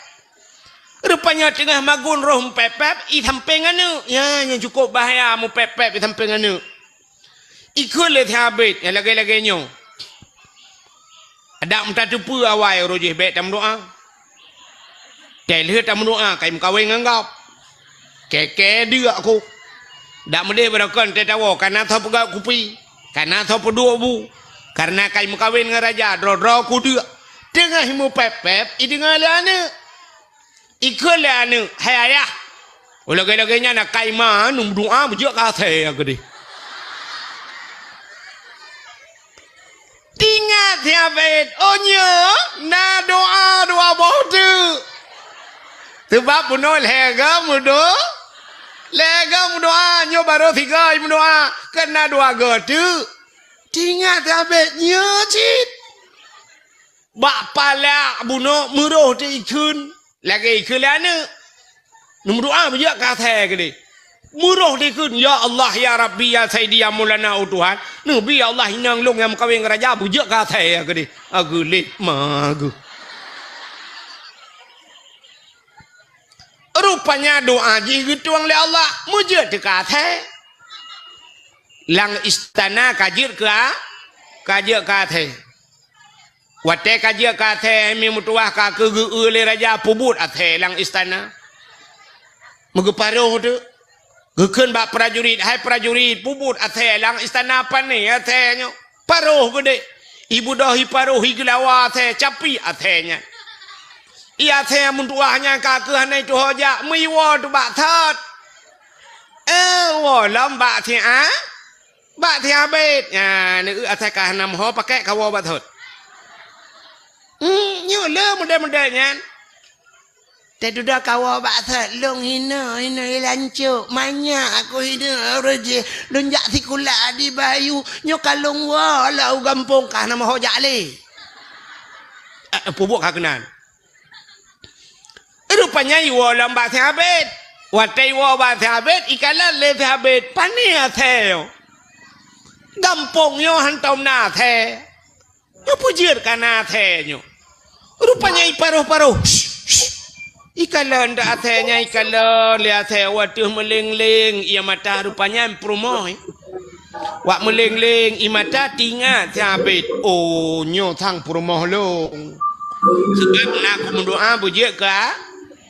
Rupanya teungoh magun roh meupép-pép, i sampéng aneuk. Ya, nyang cukôp bahaya meupép-pép i sampéng aneuk. Ikheun lé si Abed nyang lagée-lagée nyoe. Adak meutateupeue awai uroe jih bék tameudoá. Tée lheueh tameudoá ka meukawen ngon gob. Kée-kée deuk kôk. Dak meudeh barokon tée tawoe ka na soe peugöt kupi, ka na soe peuduek bu. Kareuna ka meukawen ngon raja, droe-droe kudeuk. Teungoh meupép-pép, ideungoe lé aneuk. Ikheun lé aneuk, "Hai ayah, lagée-lagée nyan akai ma neumeudoá beujeuet keu asèe keudeh." Teuingat si Abed, "Oh nyoe na doá dua boh teuk." Seubab bunoe lhée goe meudo-, lhée goe meudoá, nyoe barô sigoe meudoá, kan na dua goe teuk. Teuingat si Abed, nyoe cit. Bak palak bunoe meuroh teuk ikheun. Lagée ikheun lé aneuk. Neumeudoá beujeuet keu asèe keudeh. Meuroh teuk ikheun, "Ya Allah, ya Rabbi, ya Saidi, ya Maulana, oh Tuhan. Neubi ya Allah inong lôn nyang meukawen ngon raja beujeuet keu asèe keudeh." Ageuh lé ma geuh. Rupanya doá jih geutueng lé Allah, meujeuet teuk keu asèe. Lam istana ka jeuet keu a-, ka jeuet keu asèe. Watée ka jeuet keu asèe, mi meutuwah ka keuh geu-eu lé raja peubuet asèe lam istana. Meugeuparoh teuk. Geukheun bak prajurit, "Hai prajurit, peubuet asèe lam istana pane asèe nyoe." Paroh geudeh. Ibeudôh iparoh, igeulawa asèe, capi asèe nyan. I asèe meutuwah nyan ka keuh hana ituho jak, meuiwoe teuk bak sot. Eh, woe lom bak si a-, Bak si Abed nyan, neueu asai ka hana meuho pakèk kawoe bak thot. Hmm, nyoe le model-model nyan. Teududoe kawoe bak thot, lôn hinoe, hinoe i lancok, manyak aku hinoe, ureueng jih, lôn jak sikula di Bayu, nyoe ka lôn woe lam u gampông ka hana meuho jak lé. Eh, peubuet ka keunan. Rupanya iwoe lom bak si Abed. Watèe iwoe bak Sabit, ikalon lé Sabit, "Pane asèe nyoe? Gampông nyoe hantom na asèe. Nyoe peue jeuet ka na asèe nyoe? Rupanya iparoh-paroh." Ikalon dak asèe nyan, ikalon lé asèe, watèe meuléng-léng ie mata, rupanya peurumoh. Wak meuléng-léng ie mata, teuingat Sabit, "Oh, nyoe sang peurumoh lôn. Sabab na kumeudoa beujeuet ka,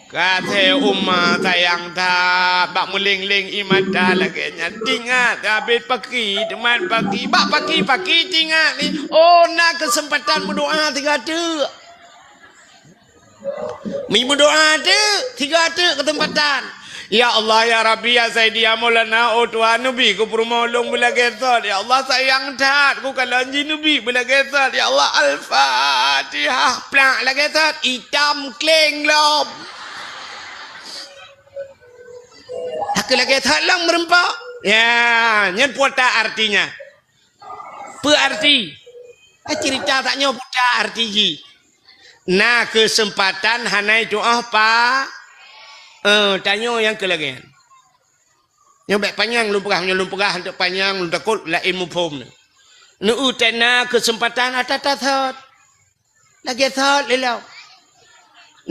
ka asèe uma sayang that." Bak meuléng-léng ie mata lagèe nyan, teuingat Sabit paki, teuma paki, bak paki-paki teuingat lé, "Oh, na keuseumpatan meudoa sigoe teuk." Meudoa teuk, sigoe teuk keuseumpatan. "Ya Allah, ya Rabbi, ya Sayyidi, ya Maulana, oh Tuhan, neubi keu peurumoh lôn beulagèe sot. Ya Allah, sayang that kukalon jih, neubi beulagèe sot. Ya Allah, Al-Fatihah." Plak lagèe sot, itam kléng lom. Hana lagèe sot lom meureumpok. Ya, nyan peue artinya. Peue arti? Eh, cerita tanyoe peue arti jih? Na keuseumpatan hana itu'oh pa-, eh, tanyoe nyang keu lagèe nyan. Nyoe bèk panyang lôn peugah, nyoe lôn peugah hantom panyang, lôn takot laén muphom nyoe. Neu-eu teuh na keuseumpatan ata-ata sot. Lagèe sot lé lom.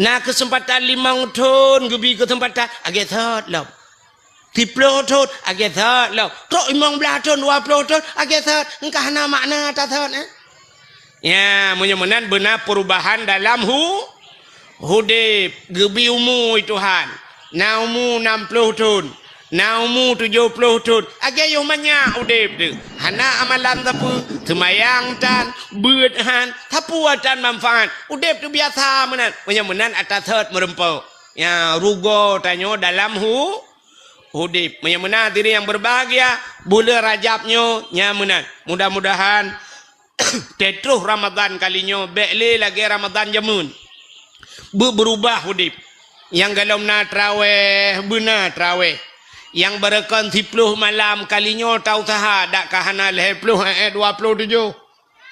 Na keuseumpatan limong thon geubi keuseumpatan, lagèe sot lom. Siploh thon, lagèe sot lom. Trok limong blaih thon, dua ploh thon, lagèe sot. Engka hana makna ata sot, eh? Ya, meunyoe meunan beuna peurubahan dalam hu-, udép, geubi umu Tuhan. Na umu nam ploh thon. Na umu tujoh ploh thon, lagèe yoh manyak udép teuh. Hana amalan sapeue, seumayang tan, beuet han, sapeue tan manfaat. Udép teuh biasa meunan. Meunyoe meunan ata sot meureumpok. Ya, rugoe tanyoe dalam hu-, udép. Meunyoe meunan hadirin nyang berbahagia, buleuen Rajab nyoe nyang meunan. Mudah-mudahan teutroh Ramadhan kali nyoe bèk lé lagèe Ramadhan jameun. Beu-, beurubah udép. Nyang golom na traweh, beuna traweh. Nyang barokon siploh malam kali nyoe tausaha dak ka hana lhèe ploh, eh, eh, dua ploh tujoh.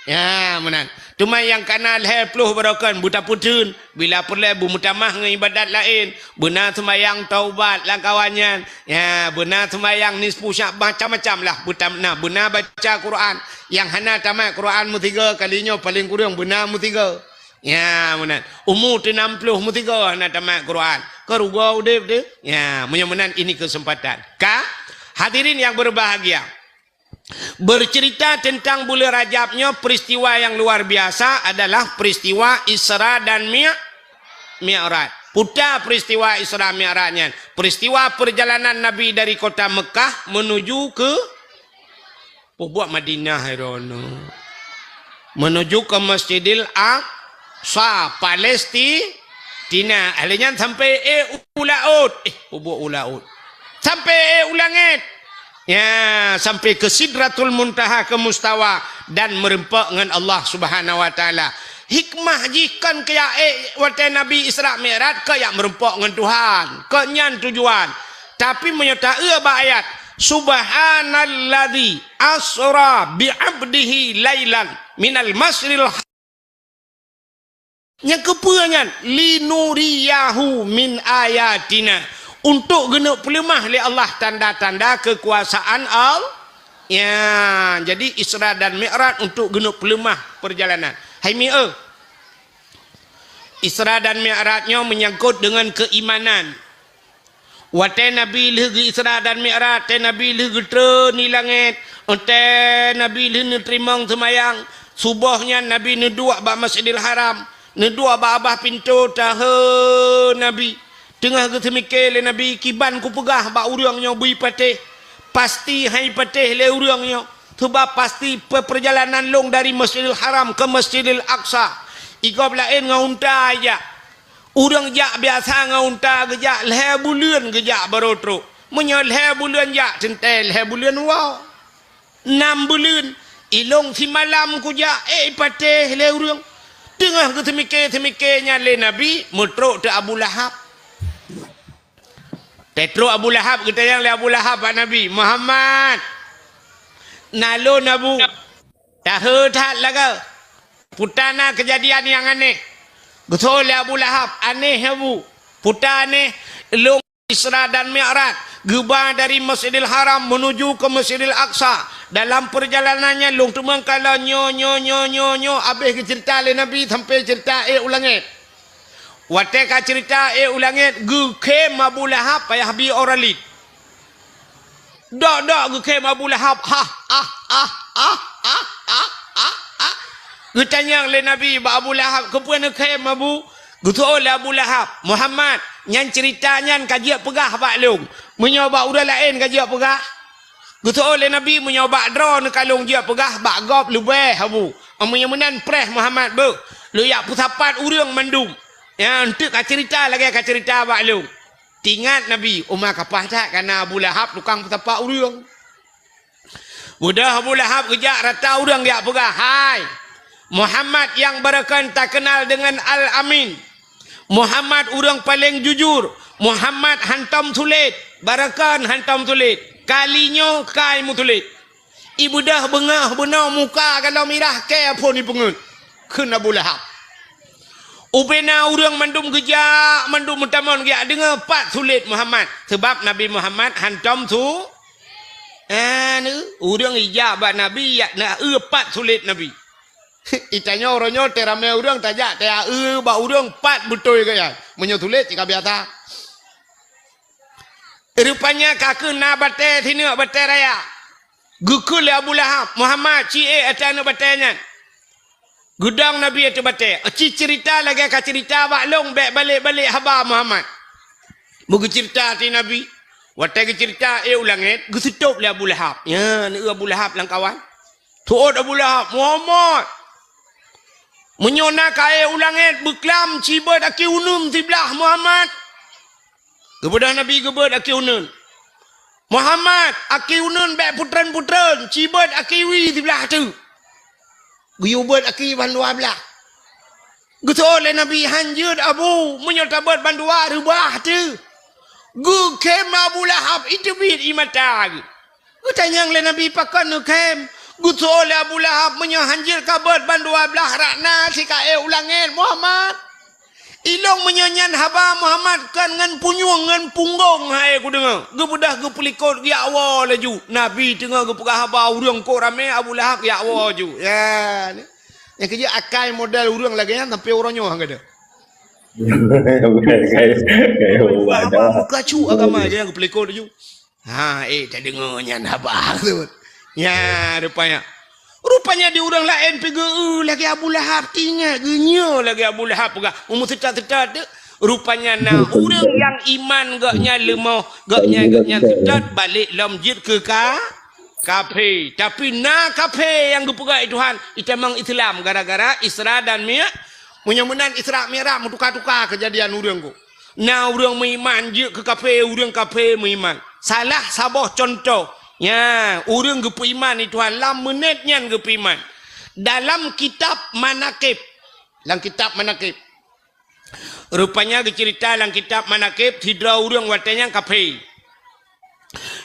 Ya, meunan. Teuma nyang ka na lhèe ploh barokon beutapeutheun. Bila peureulèe beumeutamah ngon ibadat laén, beuna seumayang taubat lam kawan nyan. Ya, beuna seumayang nisfu Sya'ban, macam-macam lah. Beutam-, na, beuna baca Quran. Nyang hana tamat Quran meusigoe kali nyoe paleng kureueng beuna meusigoe. Ya, meunan. Umu teuh nam ploh meusigoe hana tamat Quran. Ka rugoe udép teuh. Ya, meunyoe meunan ini keuseumpatan. Ka, hadirin nyang berbahagia. Bercerita tentang buleuen Rajab nyoe, peristiwa yang luar biasa adalah peristiwa Isra dan Mi-, Mi'raj. Peue ta peristiwa Isra Mi'raj nyan? Peristiwa perjalanan Nabi dari kota Mekah menuju ke, peubuet Madinah, hai droeneuh. Menuju ke Masjidil Aqsa, Palestina. Lheuh nyan sampai, eh, u laôt. Eh, peubuet u laôt. Sampai, eh, u langèt. Ya, sampai ke Sidratul Muntaha, ke mustawa, dan meureumpok ngon Allah Subhanahu wa Taala. Hikmah jih kon keu jak ék watèe Nabi Isra Mi'raj, keu jak meureumpok ngon Tuhan. Kon nyan tujuan. Tapi meunyoe ta-eu bak ayat, "Subhanalladzi asra bi 'abdihi lailan minal masjidil ha-," Nyang keupeue nyan? "Linuriyahu min ayatina." Untuk geuneuk peuleumah lé Allah tanda-tanda keukuasaan Allah. Ya, jadi Isra dan Mi'raj untuk geuneuk peuleumah perjalanan. Hai mi-, eh. Isra dan Mi'raj nyoe menyangkut dengan keimanan. Watèe Nabi lheueh geu-Isra dan Mi'raj, watèe Nabi lheueh geutreun di langèt, watèe Nabi lheueh neuteurimong seumayang, suboh nyan Nabi neuduek bak Masjidil Haram, neuduek bak babah pintoe, tahe Nabi. Teungoh geuseumike lé Nabi, "Kiban kupeugah bak ureueng nyoe beu patéh, pasti han patéh lé ureueng nyoe, seubab pasti pe-, peurjalanan lôn dari Masjidil Haram ke Masjidil Aqsa, i gob laén ngon unta jak." Ureueng jak biasa ngon unta geujak, lhèe buleuen geujak baroe trok. Meunyoe lhèe buleuen jak, teuntèe lhèe buleuen woe. Nam buleuen, ilôn simalam kujak, ék patéh lé ureueng. Teungoh geuseumike-seumike nyan lé Nabi, meutrok teuk Abu Lahab. Teutrok Abu Lahab, geutanyong lé Abu Lahab bak Nabi, "Muhammad, na lôn Abu, tahe that lagoe." Peue ta na keujadian nyang aneh. Geutanyong lé Abu Lahab, "Aneh, Abu?" "Peue ta aneh?" "Lôn Isra dan Mi'raj, geuba dari Masjidil Haram menuju ke Masjidil Aqsa. Dalam perjalanannya, lôn teumeung kalon nyoe, nyoe, nyoe, nyoe, nyoe, habéh geuceurita lé Nabi sampai ceurita ék u langét. Watée ka ceurita ék u langét, geukhém Abu Lahab payah bi ora lid. Dok-dok geukhém Abu Lahab, hah, ah, ah. Geutanyong lé Nabi bak Abu Lahab, "Keupeue neukhém, Abu?" Geuseuôt lé Abu Lahab, "Muhammad, nyan ceurita nyan ka jeuet peugah bak lôn. Meunyoe bak ureuëng laén ka jeuet peugah?" Geuseuôt lé Nabi, "Meunyoe bak droeneuh ka lôn jeuet peugah, bak gob leubeh, Abu. Meunyoe meunan preh Muhammad beuh, lôn jak peusapat ureuëng mandum nyang teuk ka ceurita lagée ka ceurita bak lôn." Teuingat Nabi, uma kapah that kana Abu Lahab tukang peusapat ureuëng. Beudôh Abu Lahab geujak rata ureuëng geujak peugah, "Hai, Muhammad nyang barokon takeunal deungon Al-Amin. Muhammad ureuëng paleng jujur. Muhammad hantom sulet. Barokon hantom sulet. Kali nyoe kai meusulet." Ibeudôh beungoh bunoe muka galom mirah kée phon ipeungeuet. Kheun Abu Lahab. Ubena ureuëng mandum geujak, mandum meutamong geujak deungoe pat sulet Muhammad. Seubab Nabi Muhammad hantom su-, Anu, ureuëng ijak bak Nabi, jak na eu pat sulet Nabi. Itanyoe uroe nyoe teuramé ureuëng tajak taya eu bak ureuëng pat beutôi gaya. Meunyoe sulet cit ka biasa. Rupanya ka keuh na batée sineuk batée raya. Geukheun lé Abu Lahab, "Muhammad, ci ék ateueh aneuëk batée nyan." Geudong Nabi ateueh batée, "Ci ceurita lagée ka ceurita bak lôn, bék balek-balek haba Muhammad." Beugeuceurita ateueh Nabi. Watée geuceurita ék u langét, geuseutôb lé Abu Lahab. Nyan, eu Abu Lahab lam kawan. Seuôt Abu Lahab, "Muhammad, meunyoe na ka ék u langét, beuklam ci beuet aki uneun siblah Muhammad." Geubeudôh Nabi geubeuet aki uneun. "Muhammad, aki uneun bék putreun-putreun, ci beuet aki wie siblah teuk." Geuyue beuet aki bandua blaih. Geuseuôt lé Nabi, "Hanjeuet, Abu, meunyoe tabeuet bandua reubah teuk." Geukhém Abu Lahab, iteubiet ie mata geuh. Geutanyong lé Nabi, "Pakon neukhém?" Geuseuôt lé Abu Lahab, "Meunyoe hanjeuet kabeuet bandua blaih rot na sika ék u langét, Muhammad. Ilôn meunyoe nyan haba Muhammad kon ngon punyueng ngon punggong hai kudeungoe." Geubeudôh geupeulikot geujak woe laju. Nabi teungoh geupeugah haba ureuëng kok ramé Abu Lahab geujak woe laju. Ya, ni. Nyang keujeuet akai model ureuëng lagée nyan sampai uroe nyoe han gadôh. Geupeugah haba muka cu agama nyang geupeulikot laju. Ha, ék tadeungoe nyan haba teusebut. Nya, rupanya. Rupanya di ureuëng laén pih geu-eu lagée Abu Lahab, teuingat geunyoe lagée Abu Lahab peugah, meumeuseutôt-seutôt teuk. Rupanya na ureuëng nyang iman gobnyan leumoh, gobnyan, gobnyan seutôt balek lom jeuet keu ka, kafé. Tapi na kafé nyang geupeugah lé Tuhan, itamong Islam gara-gara Isra dan Mi-, meunyoe meunan Isra Mi'raj meutuka-tuka keujadian ureuëng kok. Na ureuëng meuiman jeuet keu kafé, ureuëng kafé meuiman. Salah saboh cuntoh, nya, ureuëng geupeuiman lé Tuhan lam meunét nyan geupeuiman. Dalam kitab Manaqib, lam kitab Manaqib, rupanya geuceurita lam kitab Manaqib, sidroe ureuëng watée nyan kafé.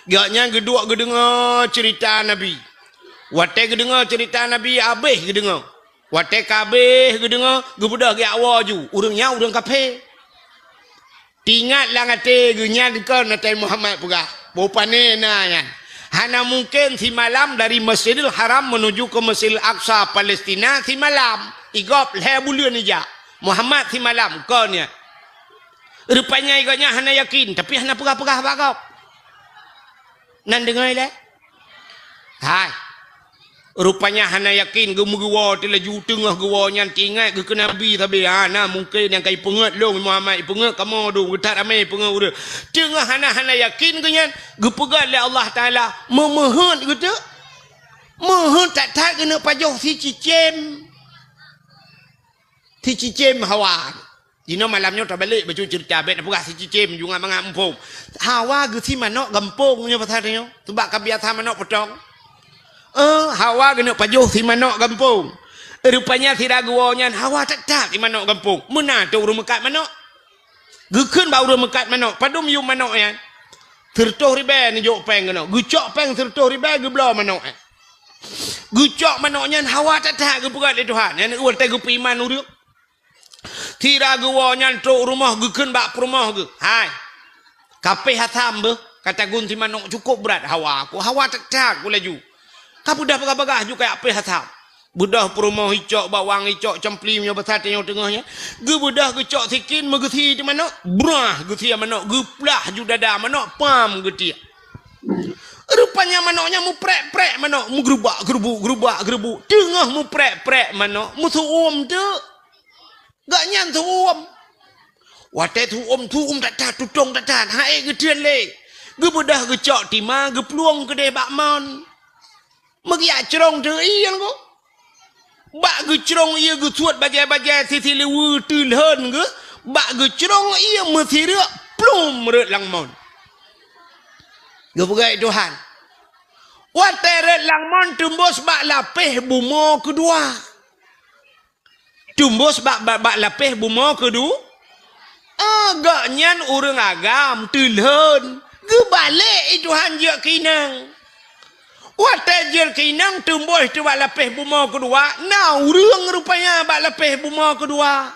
Gobnyan geuduek geudeungoe ceurita Nabi. Watée geudeungoe ceurita Nabi, habéh geudeungoe. Watée ka habéh geudeungoe, geubeudôh geujak woe laju. Ureuëng nyan ureuëng kafé. Teuingat lam até geuh nyan kon Nabi Muhammad peugah, "Boh pané na nyan. Hana mungken simalam dari Masjidil Haram menuju ke Masjidil Aqsa, Palestina, simalam. Igob lhée buleuen ijak. Muhammad simalam kon nyan." Rupanya gobnyan hana yakin, tapi hana peugah-peugah bak gob. Nan deungoe ilée? Hai. Rupanya hana yakin, geumeugeuwoe teuk laju, teungoh geuwoe nyan teuingat geukheun Nabi sabe, "Hana mungken nyang ka ipeungeuet lôn Muhammad, ipeungeuet kamoe dum, geuthat ramé ipeungeuet ureuëng." Teungoh hana, hana yakin geuh nyan, geupeugah lé Allah Taala, "Meumeuheuet geuteuk? Meuheuet that-that geuneuk pajoh sicicém, sicicém hawa." Jinoe malam nyoe tabalek bacut ceurita, bék tapeugah sicicém, ju ngat mangat muphom. Hawa geusie manok gampông nyoe pasal nyoe, seubab ka biasa manok potong. Eh, hawa geuneuk pajoh sie manok gampông. Rupanya sira geuwoe nyan hawa that-that sie manok gampông. Meunan teuh ureuëng meukat manok. Geukheun bak ureuëng meukat manok, "Padum yum manok nyan?" "Sireutôh ribée neujok péng keunoe." Geucok péng sireutôh ribée geubloe manok nyan. Geucok manok nyan hawa that-that geupeugah lé Tuhan. Nyan watée geupeuiman ureuëng. Sira geuwoe nyan trok rumoh geukheun bak peurumoh geuh, "Hai, Ka péh asam beuh, ka tagun si manök cukôp brat hawa ku, hawa that-that ku laju. Ka beudôh bagah-bagah ju kajak péh asam. Beudôh peurumoh icok, bawang icok, cempli meunyoe basa tanyoe teungoh nyan. Geubeudôh geucok sikin meugeusie di manök, brah geusie manök, geuplah ju dada manök, pam geutiek. Rupanya manök nyan muprek-prek manök, meugeurubak-geurubuk, geurubak-geurubuk. Teungoh muprek-prek manök, meusu'uem teuk. Gobnyan su'uem. Watée su'uem, su'uem that-that, tutong that-that, han ék geuteun lé. Geubeudôh geucok tima, geuplueng keudeh bak mon. Meugiak crông teuk ie nyan ku. Bak geucrông ie geusuet bajée-bajée sisileue teulhon geuh, bak geucrông ie meusireuk plum rhot lam mon. Geupeugah Tuhan. Watée rhot lam mon teumbôs bak lapéh bumoe keudua. Teumbôs bak, bak, bak lapéh bumoe keudua. Ah, gobnyan ureuëng agam teulhon. Geubalek i Tuhan jeuet keu inong. Watée jeuet keu inong teumbôs teubak lapéh bumoe keudua, na ureuëng rupanya bak lapéh bumoe keudua.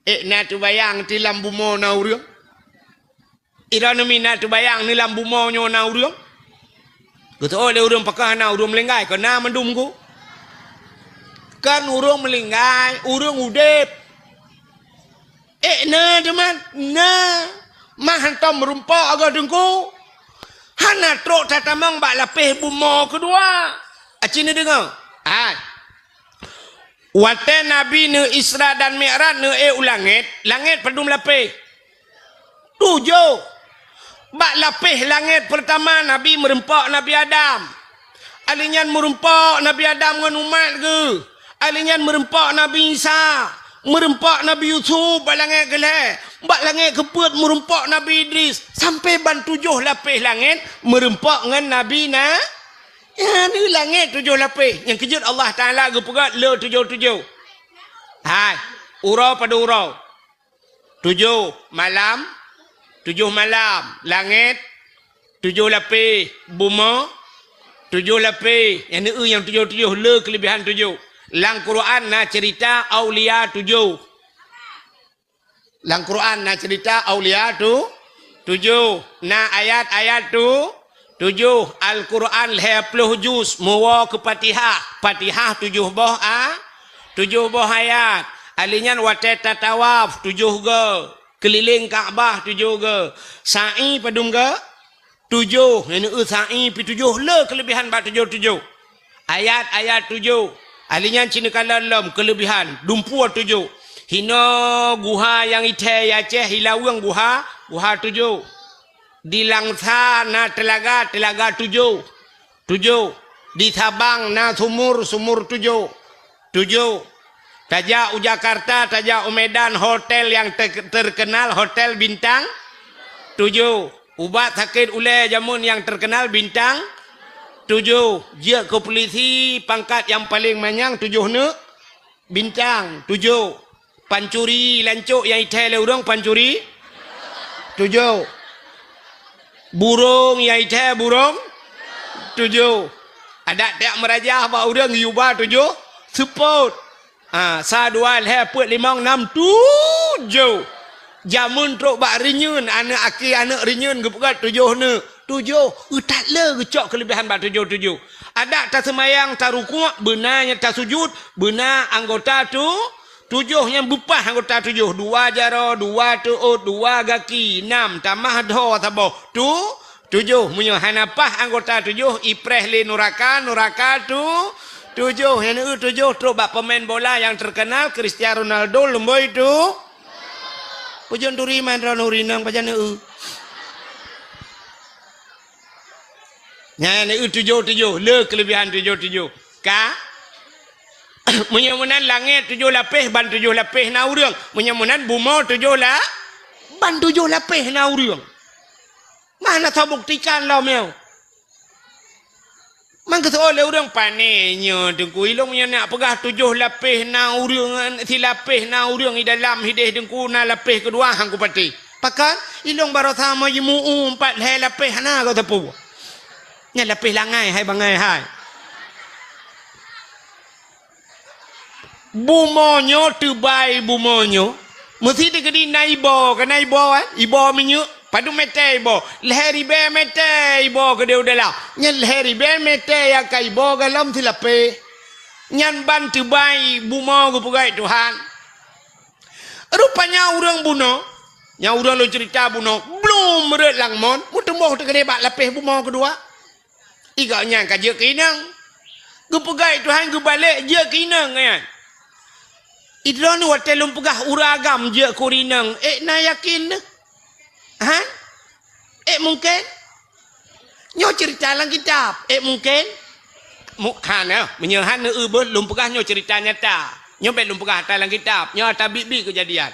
Ék na teubayang ti lam bumoe na ureuëng? Droeneuh mi na teubayang ni lam bumoe nyoe na ureuëng? Geuteuôt lé ureuëng pakon hana ureuëng meulinggai, kon na mandum ku. Kon ureuëng meulinggai, ureuëng udeb. Ék na teuma, na. Mah hantom meurumpok agoe teungku. Hana trok tatamong bak lapéh bumoe keudua. Aci neudeungoe? Hai. Watée Nabi neu Isra dan Mi'raj neu ék u langét, langét padum lapéh? Tujoh. Bak lapéh langét peurtama Nabi meurumpok Nabi Adam. Alheuh nyan meurumpok Nabi Adam ngon umat geuh. Alheuh nyan meurumpok Nabi Isa, meurumpok Nabi Yusuf bak langét keulhée, bak langét keupeuet meurumpok Nabi Idris, sampoe ban tujoh lapéh langét meurumpok ngon Nabi na. Nyan deuh langét tujoh lapéh. Nyang keujeuet Allah Taala geupeugah le tujoh-tujoh. Hai, uroe padum uroe? Tujoh malam, tujoh malam. Langét, tujoh lapéh. Bumoe, tujoh lapéh. Nyang neueu nyang tujoh-tujoh, le keuleubehan tujoh. Lam Quran na ceurita aulia tujoh. Lam Quran na ceurita aulia tu, tujoh. Na ayat-ayat tu, tujoh. Al-Quran lhée ploh juz, meuwoe keu Fatihah. Fatihah tujoh boh a, tujoh boh ayat. Alheuh nyan watée tatawaf tujoh goe, keulileng Ka'bah tujoh goe. Sa'i padum goe? Tujoh, nyang neueu sa'i pi tujoh, le keuleubehan bak tujoh-tujoh. Ayat-ayat tujoh. Alheuh nyan ci neukalon lom keuleubehan, dumpeue tujoh. Hinoe guha nyang ithée i Aceh, i Laweueng guha, guha tujoh. Di Langsa na teulaga, teulaga tujoh. Tujoh. Di Sabang na sumur, sumur tujoh. Tujoh. Tajak u Jakarta, tajak u Medan, hotel nyang te-, terkenal, hotel bintang tujoh. Ubat sakét ulée jameun nyang terkenal bintang tujoh. Jeuet keu pulisi pangkat nyang paleng manyang tujoh neuk bintang tujoh. Pancuri lancok nyang ithée lé ureuëng pancuri tujoh. Burông nyang ithée burông tujoh. Adak tajak meurajah bak ureuëng yuba tujoh seupôt. Ha, sa dua lhée peuet limong nam tujoh. Jameun trok bak reunyeun, aneuëk aki aneuëk reunyeun geupeugah tujoh neuk. Tujoh, eu that le geucok keuleubehan bak tujoh-tujoh. Adak taseumayang, tarukuk, beuna nyang tasujut, beuna anggota tu, tujoh nyang beupah anggota tujoh. Dua jaroe, dua teuôt, dua gaki, nam, tamah dhoe saboh. Tu, tujoh. Meunyoe hana pah anggota tujoh, ipreh lé nuraka, nuraka tu, tujoh. Nyang neueu tujoh trok bak peumain bola nyang terkenal, Cristiano Ronaldo, lumboi tu. Peujeuet turi man droeneuh rinong pajan neueu. Nyan neueu tujoh-tujoh, le keuleubehan tujoh-tujoh. Ka? Meunyoe meunan langét tujoh lapéh, ban tujoh lapéh na ureuëng. Meunyoe meunan bumoe tujoh la-, ban tujoh lapéh na ureuëng. Mana tabuktikan lom nyoe? Mangkeuseuôt lé ureuëng, "Pané nyoe Teungku, ilong nyoe nak peugah tujoh lapéh na ureuëng, silapéh na ureuëng i dalam hideh Teungku, na lapéh keudua han kupatéh." Pakon? Ilong baroesa meujimu'ue pat lhée lapéh hana goe teupeu. Nyan lapéh langai hai bangai hai. Bumoe nyoe teubai bumoe nyoe. Meusi teukeudi na iboh, ka na iboh, eh? Iboh minyeuk, padum mètè iboh. Lhèe ribèe mètè iboh keudéh u dalam. Nyan lhèe ribèe mètè nyang ka iboh galon silapéh. Nyan ban teubai bumoe geupeugöt Tuhan. Rupanya ureueng bunoe, nyang ureueng lôn ceurita bunoe, blom rhot lam mon, meuteumèe teukeudéh bak lapéh bumoe keudua. Igoe nyan ka jeuet keu inong. Geupeugöt Tuhan geubalek jeuet keu inong nyan. Idroeneuh watèe lôn peugah ureueng agam jeuet keu ureueng inong, ék na yakin neuh? Ha? Ék mungken? Nyoe ceurita lam kitab, ék mungken? Mu-, hana, meunyoe hana eu beuh, lôn peugah nyoe ceurita nyata. Nyoe bèk lôn peugah ata lam kitab, nyoe ata biet-biet keujadian.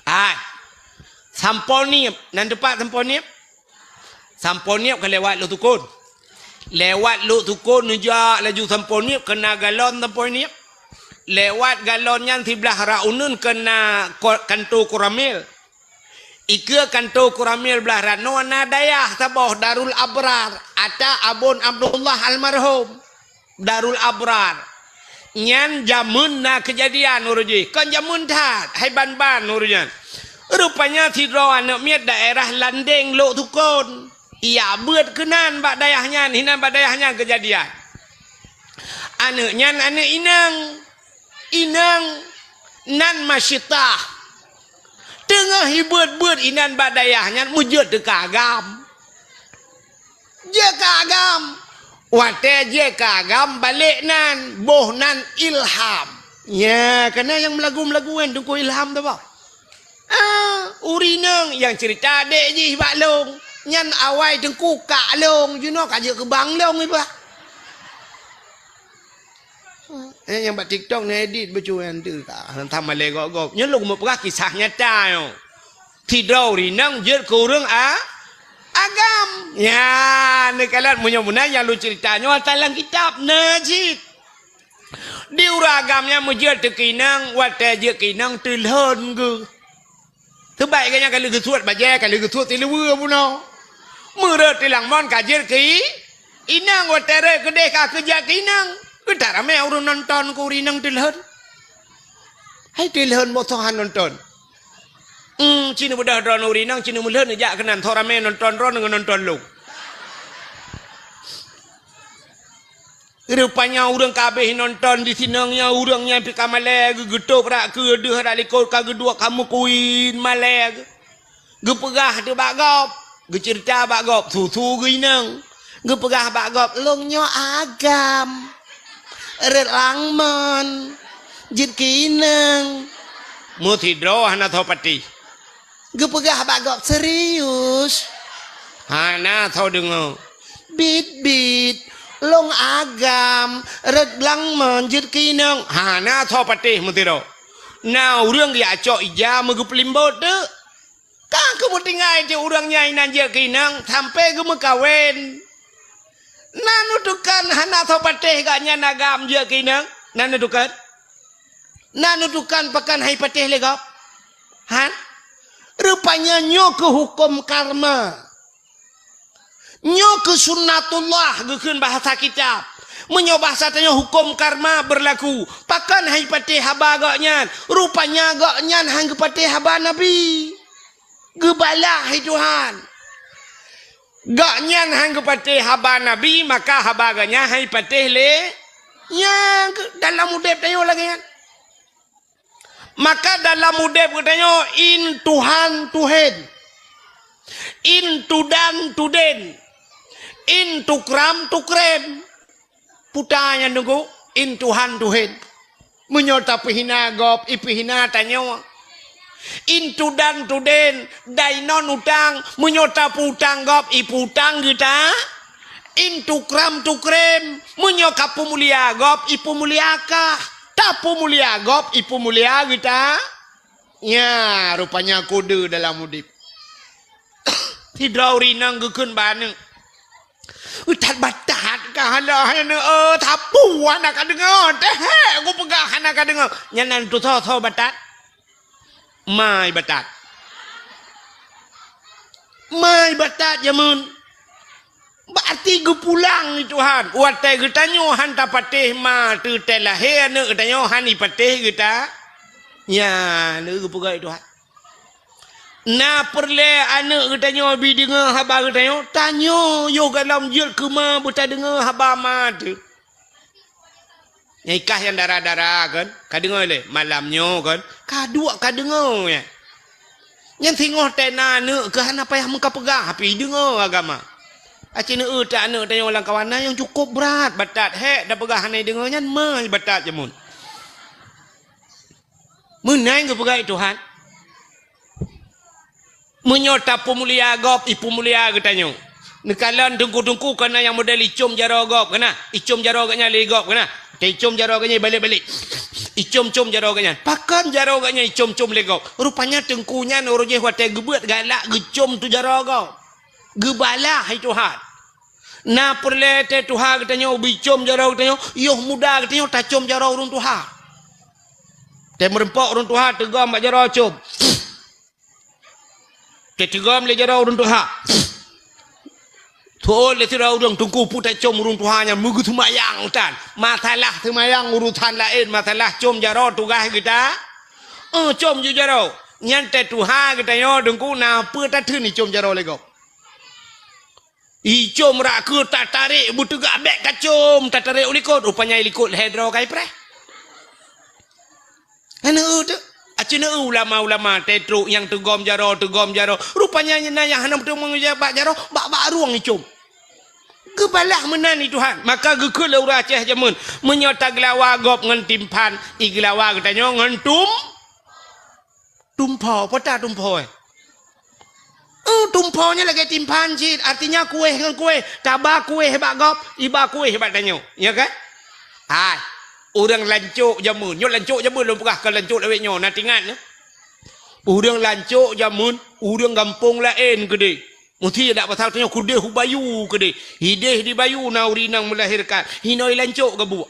Hai. Sampoe Niep, nan teupat Sampoe Niep? Sampoe Niep ka lewat Lhoksukon. Lewat Lhoksukon neujak laju Sampoe Niep, keuna galon Sampoe Niep. Lewat galon nyan siblah rot uneuen keuna ko-, kanto Koramil. Ikeue kanto Koramil blah rot nyoe na dayah saboh Darul Abrar, ata Abon Abdullah almarhum. Darul Abrar. Nyan jameun na keujadian uroe jih. Kon jameun that, hai ban-ban uroe nyan. Rupanya sidroe aneuk miet daerah Landeng Lhoksukon. Ijak beuet keunan bak dayah nyan, hinan bak dayah nyan keujadian. Aneuk nyan aneuk inong. Inong nan Masyitah. Teungoh ibeuet-beuet inan bak dayah nyan meujeuet teuka agam. Jeuet keu agam. Watèe jeuet keu agam balek nan, boh nan Ilham. Nya, kana nyang meulagu-meulagu nyan Teungku Ilham tu bah. Ah, ureueng inong nyang ceurita adék jih bak lôn. Nyan awai Teungku kak lôn, jinoe ka jeuet keu bang lôn iba. Eh, nyang bak TikTok na edit bacut nyan tu ka. Hantam malèe gob-gob. Nyoe lôn meupeugah kisah nyata nyoe. Sidroe ureueng inong jeuet keu ureueng a-, agam. Nyan, neukalon meunyoe meunan nyang lôn ceurita nyoe ata lam kitab na cit. Di ureueng agam nyan meujeuet teuka inong, watèe jeuet keu inong teulhon geuh. Teubai geuh nyan ka lheueh geusuet bajèe, ka lheueh geusuet siluweue bunoe. Meurhot tilang mon ka jeuet keu i-, inong, watèe rhot keudéh ka keu jak keu inong. Geutak ramé ureueng nonton keu ureueng inong teulhon. Hai teulhon boh soe han nonton. Hmm, ci neubeudôh droeneuh ureueng inong, ci neumeulhon neujak keunan, soe ramé nonton droeneuh ngon nonton lôn. Rupanya ureueng ka habéh nonton di sinong nyan, ureueng nyan pih ka malèe geuh, geutôb brat keue deuh rak likot ka geuduek ka meukuin malèe geuh. Geupeugah teuh bak gob, geuceurita bak gob, su-su geuh inong. Geupeugah bak gob, "Lôn nyoe agam. Rhot lam mon. Jeuet keu inong." Meusidroe hana soe patéh. Geupeugah bak gob, "Serius?" Hana soe deungoe. "Bit-bit, lôn agam, rhot lam mon jeuet keu inong." Hana soe patéh meusidroe. Na ureueng geujak cok ija meugeupeulimbot teuk. Ka geumeutinggai teuk ureueng nyan inan jeuet keu inong, sampoe geumeukawen. Na neutukon hana soe patéh gobnyan agam jeuet keu inong? Na neutukon? Na neutukon pakon han ipatéh lé gob? Han? Rupanya nyoe keuh huköm karma. Nyoe keuh sunnatullah geukheun bahasa kitab. Meunyoe bahasa tanyoe huköm karma beurlaku, pakon han ipatéh haba gobnyan? Rupanya gobnyan han geupatéh haba Nabi. Geubalah lé Tuhan. Gobnyan han geupatéh haba Nabi, maka haba gobnyan han ipatéh lé. Nyan keuh dalam udeb tanyoe lagèe nyan. Maka dalam udeb geutanyoe, in tuhan tuhen, in tudan tuden, in tukram tukrem. Puta nyan Teungku, in tuhan tuhen. Meunyoe tapeuhina gob, ipeuhina tanyoe. In tudan tuden, dai non utang, meunyoe tapeuutang gob, ipeuutang geuta. In tukram tukrem, meunyoe kapeumulia gob, ipeumulia kah. Tapeumulia gob, ipeumulia geuta. Nya, rupanya kode dalam udeb. Sidroe ureueng inong geukheun bak aneuk. That batat ka hana, hana, eh, sapeue hana ka deungoe. Teuhek kupeugah hana ka deungoe. Nyan nan tusoe-soe batat. Mai batat. Mai batat jameun. Berarti geupulang lé Tuhan. Watèe geutanyoe han tapatéh ma teuh, teuh lahé aneuk geutanyoe han ipatéh geuta. Nyan, lé geupeugah Tuhan. Na peureulée aneuëk geutanyoe bi deungoe haba geutanyoe, tanyoe yoh gohlom jeuet keu ma beutadeungoe haba ma teuh. Nyang ikah nyang dara-dara kan, ka deungoe lé, malam nyoe kan, ka duek ka deungoe nyan. Nyan singoh tena aneuëk keuh hana payah meukapeugah, tapi deungoe agama. Aci neueu ta aneuëk tanyoe lam kawan na nyang cukôp brat batat, hék tapeugah hana deungoe nyan, ma batat jameun. Meunan geupeugah Tuhan. Meunyoe tapeumulia gob, ipeumulia geutanyoe. Neukalon teungku-teungku kana nyang model icom jaroe gob kana, icom jaroe geuhnyan lé gob kana. Taicom jaroe geuhnyan balek-balek. Icom-com jaroe geuhnyan. Pakon jaroe geuhnyan icom-com lé gob? Rupanya teungku nyan uroe jéh watée geubeuet galak geucom tu jaroe gob. Geubalah hai Tuhan. Na peureulée tée tuha geutanyoe bicom jaroe geutanyoe, yoh muda geutanyoe tacom jaroe ureuëng tuha. Tée meureumpok ureuëng tuha teugom bak jaroe com. Teuteugom lé jaroe ureuëng tuha. Thon lé sidroe ureuëng teungku peue tacom ureuëng tuha nyan meugeuseumayang tan. Masalah seumayang urusan laén, masalah com jaroe tugaih geuta. Eh, com ju jaroe. Nyan tée tuha geutanyoe teungku na peue tatheun icom jaroe lé gob. Icom rak keu tatarek beuteugah bék kacom, tatarek u likot, rupanya i likot lhée droe kai preh. Hana eu teu. Aci neu ulama-ulama teutrok nyang teugom jaroe, teugom jaroe. Rupanya na nyang hana meuteumong bak jaroe, bak-bak rueng icom. Geubalah meunan i Tuhan, maka geukheun lé ureuëng Aceh jameun, meunyoe tageulawa gob ngon timphan, igeulawa geutanyoe ngon tum, Tumpho, peue ta tumpho, eh? Eh, tumpho nyan lagée timphan cit, artinya kueh ngon kueh. Taba kueh bak gob, iba kueh bak tanyoe. Ya kan? Hai, ureuëng lancok jameun. Nyoe lancok jameun lôn peugah, kon lancok lawét nyoe, na tingat nyoe. Ureuëng lancok jameun, ureuëng gampông laén keudeh. Meusti dak pasal tanyoe keudeh u bayu keudeh. Hideh di bayu na ureuëng inong meulahirkan. Hinoe lancok gabuek.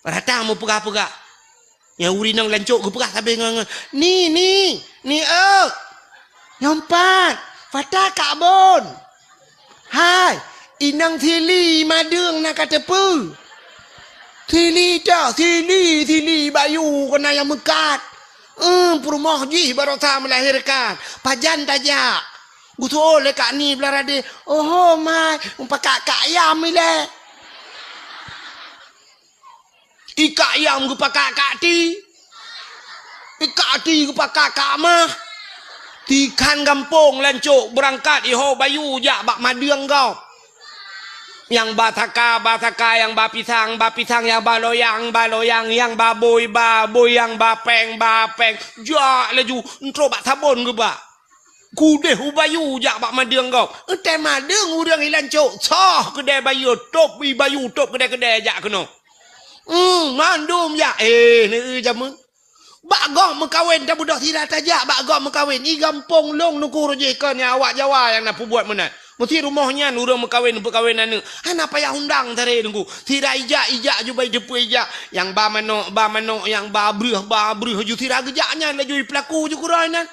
Rata meupeugah-peugah. Nyang ureuëng inong lancok geupeugah sabe ngon, ngon, "Ni, ni, ni, eu! Nyoe pat, fata kak bon. Hai, inong sili madeueng na ka teupeue. Sili teuh, sili, sili bayu keunan nyang meukat. Eum, peurumoh jih barosa meulahirkan. Pajan tajak?" Geuseuôt lé kak ni blah radeh, "Oho, mai, mupakak kak yam ilée." Ikak yam geupakak kak ti. Ikak ti geupakak kak mah. Tikhan gampông lancok beurangkat iho bayu jak bak madeueng gob. Nyang ba saka, ba saka, nyang ba pisang, ba pisang, nyang ba loyang, ba loyang, nyang ba bôi, ba bôi, nyang ba péng, ba péng. Jak laju, entrok bak sabon geubak. Keudeh u bayu jak bak madeueng gob. Eunteuk madeueng ureuëng i lancok, soh keudée bayu, tôb i bayu, tôb keudée-keudée jak keunoe. Hmm, mandum jak. Eh, neu jameun. Bak gob meukawen, tabeudôh sira tajak bak gob meukawen. I gampông lôn nuku rujih kon nyang awak Jawa nyang na peubuet meunan. Meusti rumoh nyan ureuëng meukawen, peukawen aneuëk. Hana payah undang tare nuku. Sira ijak, ijak ju bai teupeu ijak. Nyang ba manok, ba manok, nyang ba breuh, ba breuh ju sira geujak nyan laju i peulaku ju keurôi nan.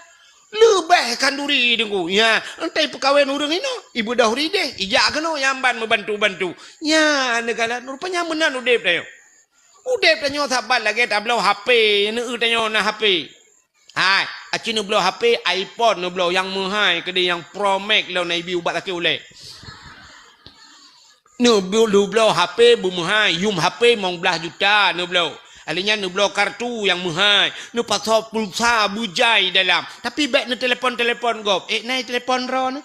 Leubeh khanduri teungku. Nya, entai peukawen ureuëng inoe, ibeudôh rideh, ijak keunoe nyang ban meubantu-bantu. Nya, neukalon, rupanya meunan udeb tanyoe. Udeb tanyoe saban lagée tabloe H P, neu tanyoe na H P. Hai, aci neubloe H P, iPhone neubloe nyang meuhai keudeh, nyang Pro Max lom na ibi ubat sakét ulée. Neubloe, neubloe H P beumeuhai, yum H P limong blaih juta neubloe. Alèh nyan neubloe kartu nyang meuhai, neupasoe pulsa beujai dalam. Tapi bék neutelepon-telepon gob. Eh, na telepon droeneuh?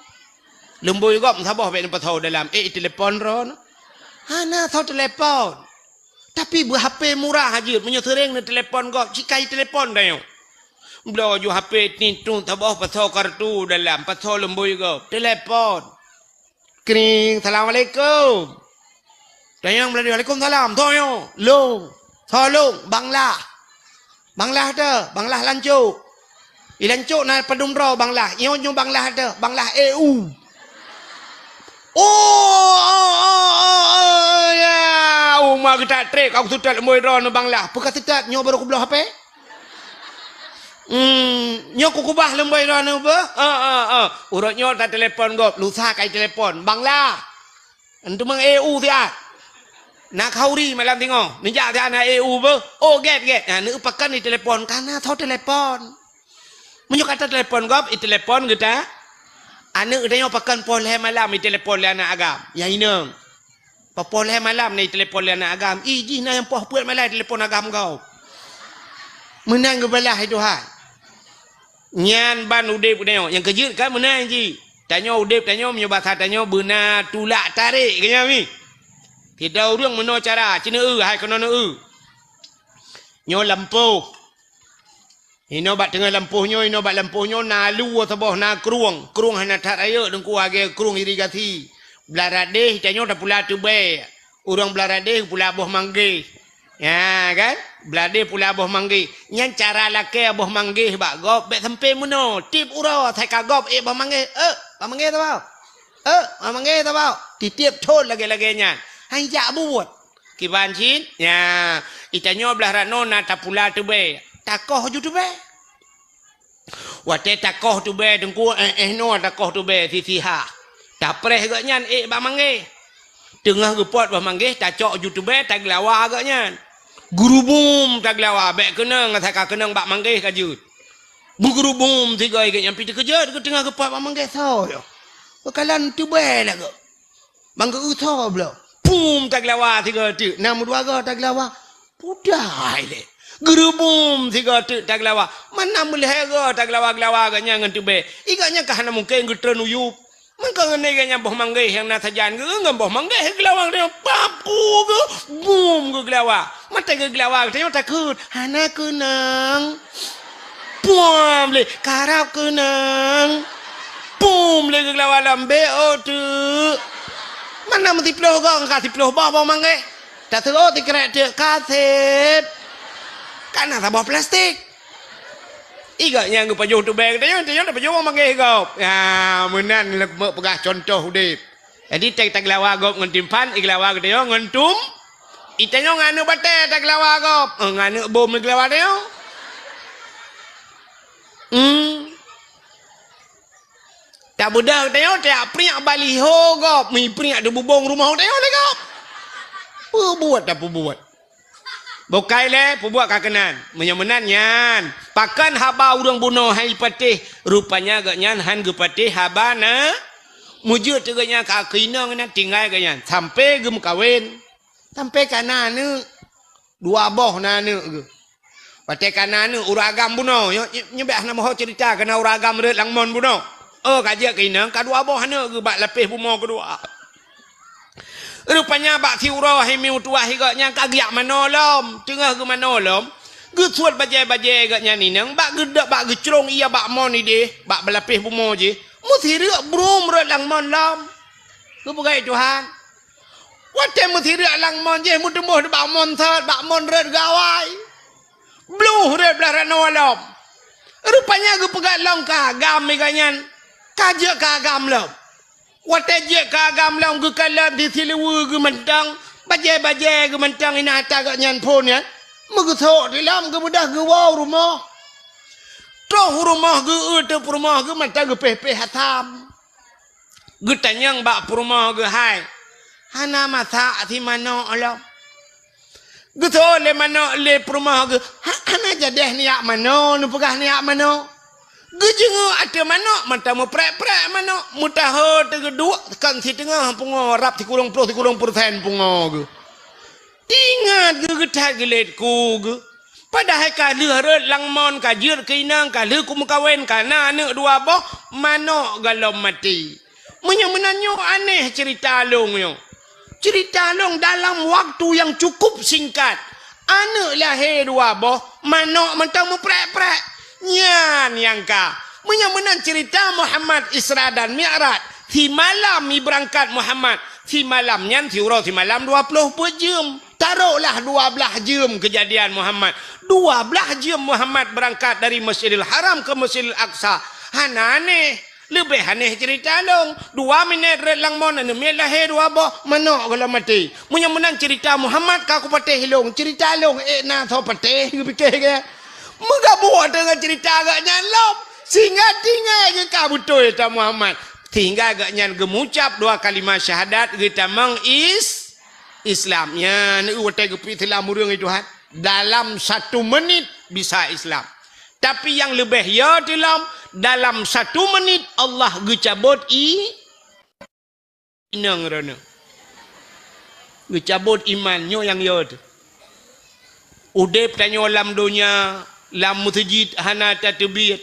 Lumbôi gob saboh bék neupasoe dalam. Eh, telepon droeneuh? Hana soe telepon. Tapi beu H P murah jeuet, meunyoe seuréng neutelepon gob, cikai telepon tanyoe. Bloe ju H P tintu saboh pasoe kartu dalam, pasoe lumbôi gob, telepon. Kring, "Assalamualaikum." Tanyong meulalu, "Waalaikumsalam." Soe nyoe? "Lôn." "Soe lôn?" "Bang Lah." "Bang Lah teuh?" "Bang Lah lancok." "I lancok na padum droe Bang Lah?" "Nyoe, nyoe Bang Lah teuh, Bang Lah E U." "Oh, oh, oh, oh, oh, ya. Uma geutak trek, aku seutôt lumbôi droeneuh Bang Lah." "Peue ka seutôt, nyoe barô kubloe H P." Hmm, nyoe kukubah lumbôi droeneuh beuh? Ah, ah, ah. Uroe nyoe tatelepon gob, lusa kai telepon. Bang Lah. Enteuk mang E U siat. Na khauri malam tingoh, neujak siat na E U beuh. Oh, gét, gét. Na, neueu pakon itelepon, ka na tho telepon. Meunyoe ka teutelepon gob, itelepon geuta. Aneuk geutanyoe pakon poh lhèe malam itelepon lé aneuk agam. Nyang inong. Poh lhèe malam na itelepon lé aneuk agam. Ih, jih na nyang poh peuet malam itelepon agam gob. Meunan geubalah lé Tuhan. Nyan ban udép geutanyoe. Nyang keujeuet kan meunan jih. Tanyoe udép tanyoe, meunyoe basa tanyoe beuna tulak tarek keu nyan mi. Sidroe ureueng meunoe cara, ci neueu, hai keunoe neueu. Nyoe lampôh. Inoe bak teungoh lampôh nyoe, inoe bak lampôh nyoe na luwa saboh, na krueng. Krueng hana that rayeuk, Teungku, lagèe krueng irigasi. Blah radeh, tanyoe tapula teubèe. Ureueng blah radeh pula boh manggeh. Ya kan? Blah radeh pula boh manggeh. Nyan cara lakèe boh manggeh bak gob, bèk sampai meunoe. Tiep uroe, asai ka gob ék boh manggeh. Eh, boh manggeh saboh. Eh, boh manggeh saboh. Titiep thon lagèe-lagèe nyan. Hai jak buet. Kiban cit, ya, itanyoe blah rot noe na tapula teubèe, takoh ju teubèe. Watèe takoh teubèe Teungku, eh, eh, noe takoh teubèe sisihah. Tapreh gobnyan ék bak manggeh. Teungoh geupot bak manggeh, tacok ju teubèe, tageulawa gobnyan. Geurubum tageulawa, bèk keunong, asai ka keunong bak manggeh ka jeuet. Beugeurubum sigoe gobnyan pih teukeujot, geuteungoh geupot bak manggeh soe nyoe. Geukalon teubèe lagoe. Manggeu-eu soe bloe. Pum tageulawa sigoe teuk. Na meudua goe tageulawa. Pudai lé. Geurubum sigoe teuk tageulawa. Mana meulhèe goe tageulawa-geulawa gobnyan ngon teubèe. Gobnyan ka hana mungken geutreun u yup. Meukeunong gobnyan boh manggeh nyang na sajan geuh ngon boh manggeh geulawa geutanyoe. Papu geuh, bum geuh geulawa. Watèe geuh geulawa geutanyoe takheun. Hana keunong. Puam lé, karab keunong. Pum lé geulawa lom, bèk ôh teuk. Mana meusiploh goe, ka siploh boh boh manggeh. Taseuôt sikrek teuk, ka sép. Ka na saboh plastik. Gobnyan geupajoh teubèe geutanyoe, tanyoe tapajoh boh manggeh gob. Ya, meunan lé peugah cuntoh udép. Jadi, teuh tageulawa gob ngon timphan, igeulawa geutanyoe ngon tum. Itanyoe ngon aneuk batèe tageulawa gob, eh, ngon aneuk bom igeulawa tanyoe. Hmm. Tabeudôh geutanyoe, tajak priek baliho gob, mi priek di bubông rumoh geutanyoe lé gob. Peubuet tapeubuet. Bukai lé, peubuet ka keunan. Meunyoe meunan nyan, pakon haba ureueng bunoe han ipatéh, rupanya gobnyan han geupatéh haba na. Meujeuet teuk gobnyan ka keu inong nyan tinggai gobnyan, sampai geumeukawen, sampai ka na aneuk. Dua boh na aneuk geuh. Watèe ka na aneuk ureueng agam bunoe, nyoe, nyoe, nyoe bèk hana meuho ceurita keu na ureueng agam rhot lam mon bunoe. Oh, ka jeuet keu inong, ka dua boh aneuk geuh bak lapéh bumoe keudua. Rupanya bak siuroe hai miseue tuha gobnyan ka geujak manoe lom. Teungoh geumanoe lom, geusuet bajèe-bajèe gobnyan inong, bak geuda-, bak geucrông ie bak mon idéh, bak lapéh bumoe jih. Meusireuk brum rhot lam mon lom. Geupeugah Tuhan. Watèe meusireuk lam mon jih, meuteumboh bak mon sot, bak mon rhot gawai. Bluh rhot blah rot noe lom. Rupanya geupeugah lom keu agam gobnyan, ka jeuet keu agam lom. Watèe jeuet keu agam lom geukalon di siluweue geuh mantong, bajèe-bajèe geuh mantong inan ata gobnyan phôn nyan. Meugeusok di lom geubeudôh geuwoe u rumoh. Troh u rumoh geueu teuk peurumoh geuh mantong geupéh-péh asam. Geutanyong bak peurumoh geuh hai, "Hana masak si manok lom?" Geuseuôt lé manok lé peurumoh geuh, "Ha, hana jadeh neujak manoe, neupeugah neujak manoe." Geujeungeuk ateueh manok, mantong meuprek-prek manok, meutaho teugeuduek kon siteungoh pungo rab sikureueng ploh sikureueng peureusén pungo geuh. Teuingat geuh geuthat geulet ku geuh. Padahai ka lheueh rhot lam mon, ka jeuet keu inong, ka lheueh kumeukawen, ka na aneuk dua boh, manok goh lom maté. Meunyoe meunan nyoe aneh ceurita lôn nyoe. Ceurita lôn dalam waktu nyang cukup singkat. Aneuk lahé dua boh, manok mantong meuprek-prek. Nyan nyang ka. Meunyoe meunan ceurita Muhammad Isra dan Mi'raj, simalam ibeurangkat Muhammad, simalam nyan siuroe simalam dua ploh peuet jeuem. Taroklah dua blaih jeuem keujadian Muhammad. Dua blaih jeuem Muhammad beurangkat dari Masjidil Haram keu Masjidil Aqsa. Hana aneh. Leubeh aneh ceurita lôn. Dua minét rhot lam mon, aneuk miet lahé dua boh, manok goh lom maté. Meunyoe meunan ceurita Muhammad ka kupatéh lôn, ceurita lôn ék na soe patéh, geupike geuh. Meugabuk teungoh ceurita gobnyan lom. Sehingga tinggai geuh ka beutôi ata Muhammad. Sehingga gobnyan geumucab dua kalimah syahadat geutamong is-, Islam. Nyan watèe geupeuislam ureueng itu, ha, dalam satu menit bisa Islam. Tapi nyang leubeh yo teulom, dalam satu menit Allah geucabot i-, inong droeneuh. Geucabot iman, nyoe nyang yo teuh. Udép tanyoe lam donya, lam meuseujid hana tateubiet,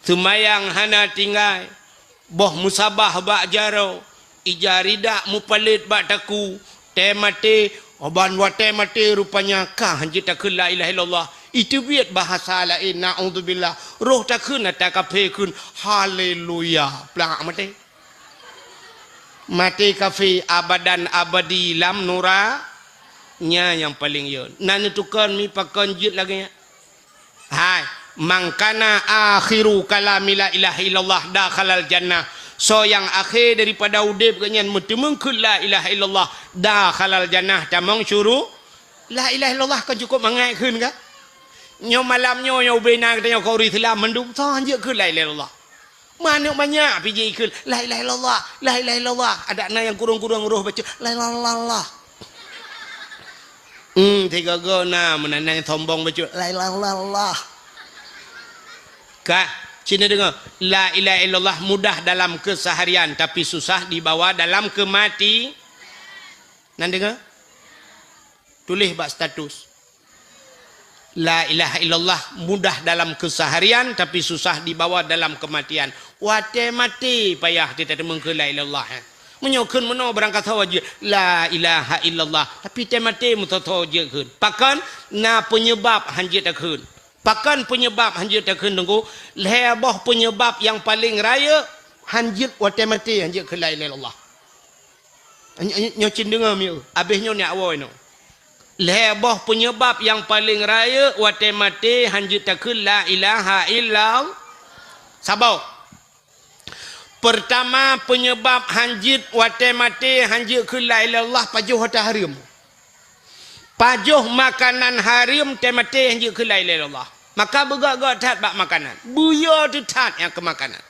seumayang hana tinggai, boh musabah bak jaroe, ija ridak mupalét bak takue, tée maté, ban watée maté rupanya ka hanjeuet takheun la ilaha illallah. Iteubiet bahasa laén, naudzubillah. Roh takheun ata kafé kheun, haleluya. Plak maté. Maté kafé abadan abadi lam nura-, nyan nyang paleng yo. Na neutukon mi pakon jeuet lagée nyan? Hai, "Man kana akhiru kalami la ilaha illallah dakhalal jannah." Soe nyang akhé daripada udép geuh nyan meuteumeung kheun la ilaha illallah, dakhalal jannah, tamong syuru-, la ilaha illallah kon cukôp mangat kheun ka? Nyoe malam nyoe, nyoe ubé na geutanyoe keu ureueng Islam mandum, soe hanjeuet kheun la ilaha illallah? Manök banyak pih jikheun, "La ilaha illallah, la ilaha illallah." Adak na nyang kurong-kurong roh bacut, "La ilaha illallah." Hmm, sigoe-goe na meunan nyang sombong bacut, "La ilaha illallah." Ka, sini deungoe, la ilaha illallah mudah dalam keseharian, tapi susah dibawa dalam kemati-, nan deungoe? Tuléh bak status. La ilaha illallah mudah dalam keseharian, tapi susah dibawa dalam kematian. Watée maté payah teuteumeukeue la ilaha illallah, eh. Meunyoe kheun meunoe barangkasoe jeuet la ilaha illallah, tapi tée maté meusoe-soe jeuet kheun. Pakon? Na penyebab hanjeuet takheun. Pakon penyebab hanjeuet takheun, Teungku? Lhée boh penyebab nyang paleng rayeuk hanjeuet watée maté hanjeuet kheun la ilaha illallah. Nyo-, nyo-, nyoe cit deungoe mieu, abéh nyoe nyak woe nyoe. Lhée boh penyebab nyang paleng rayeuk watée maté hanjeuet takheun la ilaha illallah. Saboh. Peurtama, penyebab hanjeuet watée maté hanjeuet kheun la ilaha illallah pajoh hareuem. Pajoh makanan hareuem tée maté hanjeuet kheun la ilaha illallah. Maka beugét-gét that bak makanan. Beuyo teuh that nyang keu makanan.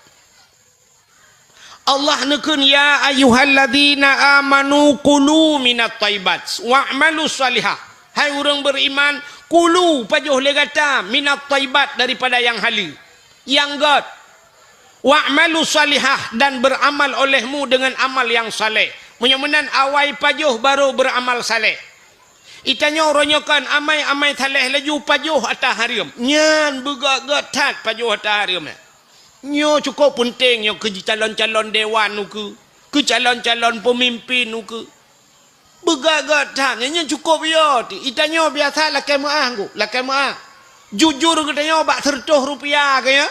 Allah neukheun, "Ya ayyuhalladzina amanu kulu minat thayyibat wa'malu shalihah." Hai ureuëng beriman, kulu, pajoh lé gata, minat thayyibat, daripada nyang haleue, nyang gét. "Wa'malu shalihah," dan beramal olehmu dengan amal yang saleh. Meunyoe meunan awai pajoh baru beramal saleh. Itanyoe uroe nyoe kon amai-amai saleh laju pajoh ata hareuem. Nyan beugét-gét that pajoh ata hareuem nyan. Nyoe cukôp peunteng nyoe keu calon-calon dewan ukeue, keu calon-calon peumimpin ukeue. Beugét-gét that nyan, nyan cukôp yo teuh. Itanyoe biasa lakée meuáh ngku, lakée meuáh. Jujur geutanyoe bak seureutôh rupiah keu nyoe.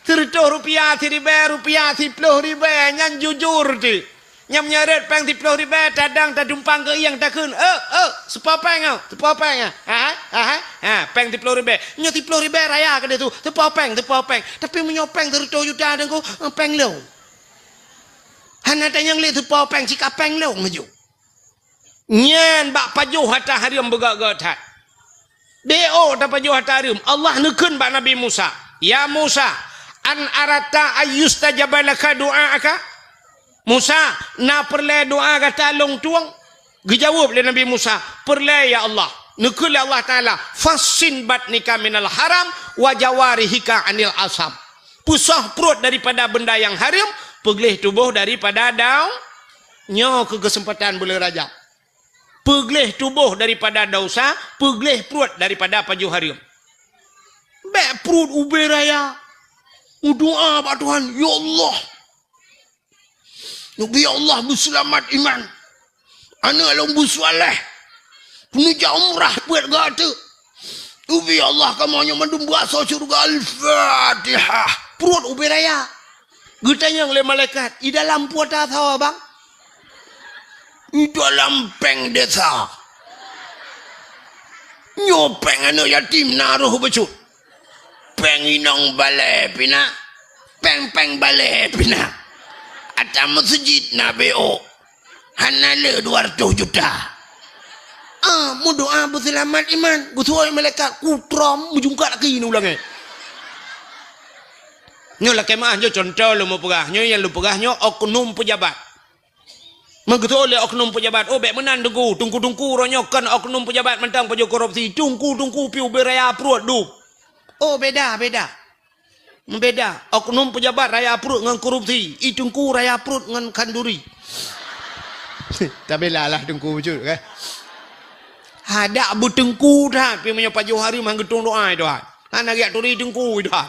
Seureutôh rupiah, siribée rupiah, siploh ribée, nyan jujur teuh. Nyang meunyoe rot péng siploh ribée, tadang tadumpang keu ieng takheun, "Eh, eh, seupo péng, oh, seupo péng, ah. Ha, ha, ha, ha, péng siploh ribée." Nyoe siploh ribée raya keudeh tu, seupo péng, seupo péng. Tapi meunyoe péng seureutôh juta, Teungku, eh, péng lôn. Hana tanyong lé seupo péng, sika péng lôn laju. Nyan bak pajoh ata hareuem beugét-gét that. Deo tapajoh ata hareuem. Allah neukheun bak Nabi Musa, "Ya Musa, an aratta ayyustajaba laka du'aaka?" "Musa, na peureulée doá gata lôn tueng?" Geujaweueb lé Nabi Musa, "Peureulée, ya Allah." Neukheun lé Allah Taala, "Fassin batnika minal haram wa jawarihika anil asam." Peusoh pruet daripada benda nyang hareuem, peugleh tuboh daripada dau-, nyoe keu keuseumpatan buleuen Rajab. Peugleh tuboh daripada desya, peugleh pruet daripada pajoh hareuem. Bék pruet ubé raya. Meudoá bak Tuhan, "Ya Allah, neubi Allah beuseulamat iman. Aneuk lôn beusuléh. Peuneujak umrah peuet gata. Neubi Allah kamoe nyoe mandum beuasoe syeuruga." Al-Fatihah. Pruet ubé raya. Geutanyong lé malaikat, "I dalam peue ata soe, Bang?" "I dalam péng desa. Nyoe péng aneuk yatim na roh bacut. Péng inong balée pih na. Péng-péng balée pih na. Ata meuseujid na B O. Hana le dua ratus juta." Ah, meudoá beuseulamat iman. Geusuai malaikat kutrom meujungkat lagi neu ulangée. Nyoe lakée meuáh, nyoe cuntoh lôn meupeugah. Nyoe nyang lôn peugah nyoe oknum peujabat. Meugeutôi lé oknum pejabat, "Oh, bék meunan, Teungku. Teungku-teungku uroe nyoe kon oknum pejabat mantong pajoh korupsi. Teungku-teungku piôh ubé raya pruet dum." Oh, beda, beda. Beda. Oknum pejabat raya pruet ngon korupsi. I teungku raya pruet ngon khanduri. Tabila lah teungku bacut, kan? Hadak beuteungku that, pi meunyoe pajoh hareuem han geutong doa, Tuhan. Hana geujak turi teungku, Tuhan.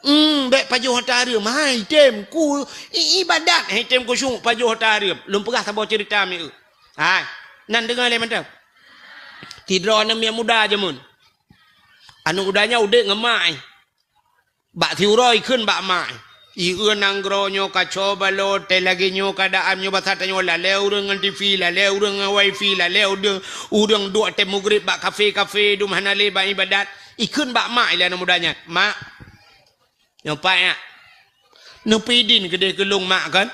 Hmm, bék pajoh hareuem. Hai, tem ku i-, ibadat, hai tem khusyuk pajoh hareuem. Lôn peugah saboh ceurita mieu. Hai, nan deungoe lé mantong. Sidroe aneuk miet muda jameun. Aneuk muda nyan udép ngon mak, eh. Bak siuroe ikheun bak mak, "Ieu nanggroe nyoe kacau balau, teuh lagée nyoe keuadaan nyoe, basa tanyoe lalée ureuëng ngon T V, lalée ureuëng ngon wifi, lalée ureuëng, ureuëng duek teuh mugrib bak kafe-kafe, dum hana lé bak ibadat." Ikheun bak mak ilée aneuk muda nyan, "Mak, nyoe pat nyak, neupeudin keudeh keu lôn mak kon?"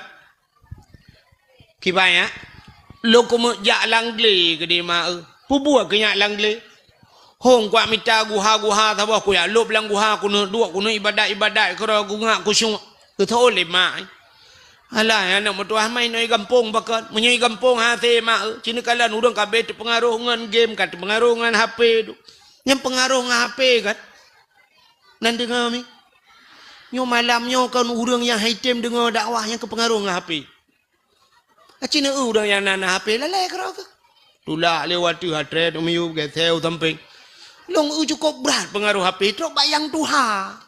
Kiban nyak, lôn keumeuk jak lam glé keudeh mak eu. Peue buet keu nyak lam glé? Hong kuat mita guha-guha saboh, kujak lôb lam guha, keuneuk duek, keuneuk ibadat-ibadat, keudroe kungak kusyuk. Geutho lé mak. Alah, aneuk meutuah, mai nyoe gampông pakon. Meunyoe gampông hase mak eu, ci neukalon ureuëng ka abéh teupeungaroh ngon game, ka teupeungaroh ngon H P tu. Nyang peungaroh ngon H P kan? Nan deungoe mi. Nyoe malam nyoe kon ureuëng nyang hai tem deungoe dakwah nyang keupeungaroh ngon H P. Aci neu ureuëng nyang na, na H P lalée keudroe keuh. Tulak lé wateuh atrét u miyueb geuseu sampéng. Lôn eu cukôp brat peungaroh H P trok bak nyang tuha.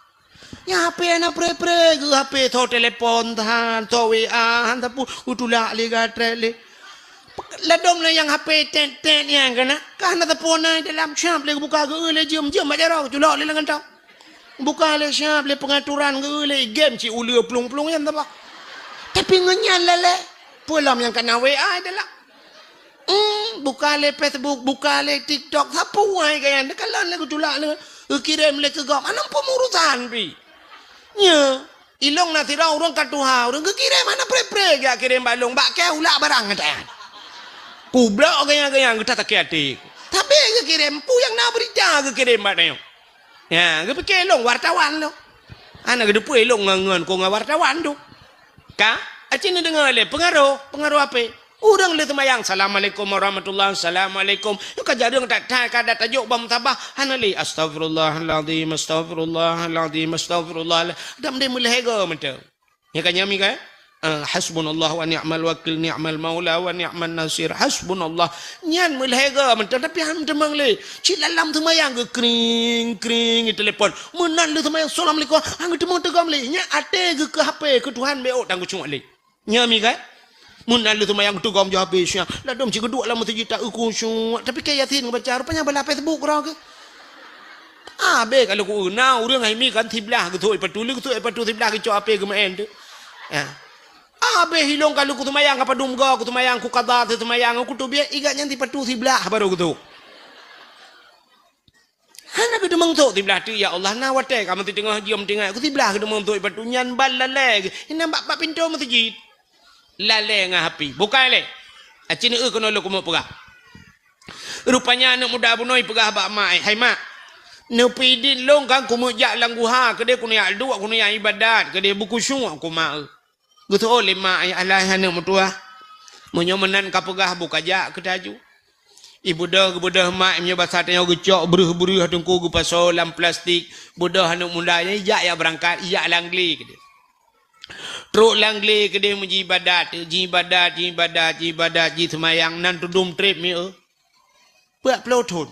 Nyang H P hana pré-pré geuh H P, tho telepon than, tho W A han sapeue, geutulak lé gatrét lé. Ladom lé nyang H P tet-tet nyang kana, ka hana sapeue na dalam, siab lé geubuka geu lé jeuem, jeuem bak jaroe, culok lé lam kantong. Buka lé siab lé peungaturan geu lé game cit uleue plueng-plueng nyan saboh. Tapi ngon nyan lalée, peue lom nyang kana W A dalam. Hmm, buka lé Facebook, buka lé TikTok, sapeue wai gaya, neukalon lé geutulak lé, geukirém lé keu gob, hana peue urusan pi. Nya, ilong na sidroe ureuëng ka tuha, ureuëng geukirém hana pré-pré geujak kirém bak lôn, bak kée ulak barang gata. Kublok gaya-gaya geuta sakét até. Tapi geukirém, peue nyang na beurita geukirém bak tanyoe. Ya, geupike lôn wartawan lôn. Hana geuteupeue lôn ngon, ngon, kon ngon wartawan tu. Ka, aci neudeungoe lé peungaroh, peungaroh H P. Ureuëng lé seumayang, "Assalamualaikum warahmatullah, assalamualaikum." Nyoe ka jareueng that-that, ka dat tajok bak musabah, hana lé, "Astaghfirullahalazim, astaghfirullahalazim, astaghfirullah." Dam deh meulhée goe mantong. Nyoe ka nyami kan? Ah, "Hasbunallah wa ni'mal wakil, ni'mal maula wa ni'man nasir. Hasbunallah." Nyan meulhée goe mantong, tapi han teumeung lé. Cit lam seumayang geu kring, kring, telepon. Meunan lé seumayang, "Assalamualaikum." Han geuteumeung teugom lé. Nyan até geu keu H P, keu Tuhan bék ôk tan geucungat lé. Nya mi kan? Mun na lheueh seumayang teugom jih habéh siang, ladôm cit geuduek lam meuseujid ta-eu khusyuk, tapi ka Yasin geubaca, rupanya bala Facebook keudroe keuh. Abéh ka lôn ku-eu, na ureuëng hai mi kan siblah geuthok ipatu, lheueh geuthok ipatu siblah geucok H P geumeu'en tu. Ya. Abéh ilong ka lôn ku seumayang, ka padum goe ku seumayang, ku qadha seumayang, ku teubiet igat nyan sipatu siblah baru geuthok. Hana geuteumeung sôk siblah teuk, ya Allah, na watée ka meuteungoh jeuem tinggai, ku siblah geuteumeung sôk ipatu nyan ban lalée geuh, inan bak, bak pintoe meuseujid. Lalée ngon H P. Bukai lé. Aci neu keunoe lôn keumeung peugah. Rupanya aneuk muda bunoe peugah bak mak, "Hai mak, neupeudin lôn kan keumeung jak lam guha, keudeh keuneuk jak duek, keuneuk jak ibadat, keudeh beukhusyuk," ku mak eu. Geuteu'oh lé mak, "Alah, aneuk meutuah, meunyoe meunan ka peugah, bu kajak keu taju." Ibeudôh, geubeudôh mak, meunyoe basa tanyoe geucok breuh-breuh teungku geupasoe lam plastik, beudôh aneuk muda nyan ijak jak beurangkat, ijak lam glé keudeh. Trok lam glé keudeh meujibadat, jibadat, jibadat, jibadat, jiseumayang, nan teudum treb mieu. Peuet ploh thon.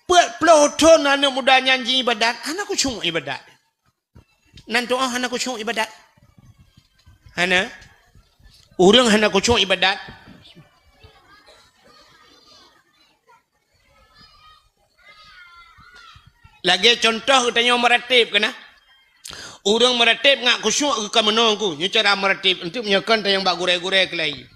Peuet ploh thon aneuk muda nyan jiibadat, hana khusyuk ibadat. Nan tu'oh hana khusyuk ibadat. Hana. Ureuëng hana khusyuk ibadat. Lagée contoh geutanyoe meurateb keunan. Ureuëng meurateb ngat khusyuk geuka meunoe ku. Nyoe cara meurateb. Untuk meunyoe kon tanyong bak gurée-gurée keulai.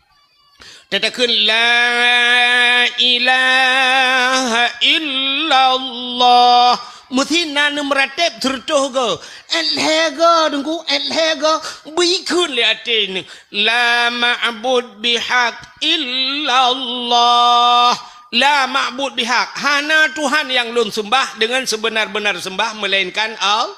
Tatakheun, "La ilaha illallah." Meusi na neumeuratéb sireutôh goe. Èt lhée goe, Teungku, èt lhée goe. Beukheun lé até neuh, "La ma'bud bihaq illallah." La ma'bud bihaq. Hana Tuhan nyang lôn seumbah deungon seubeuna-beuna seumbah meulainkan Allah.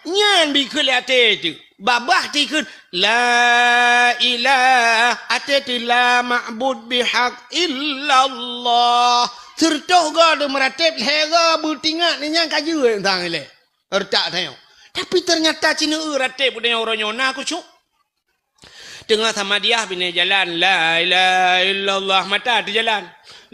Nyan bikheun lé até teuh. Babah tikheun, "La ilaha," até teuh, "la ma'bud bihaq illallah." Seureutoh goe teuh meuratéb, lhée goe beutingat, nyan ka jeuet sang ilée. Retak tanyoe. Tapi teunyata cit neu-eu ratéb tanyoe uroe nyoe na khusyuk. Teungoh samadiyah binéh jalan, "La ilaha illallah," mata teuh jalan.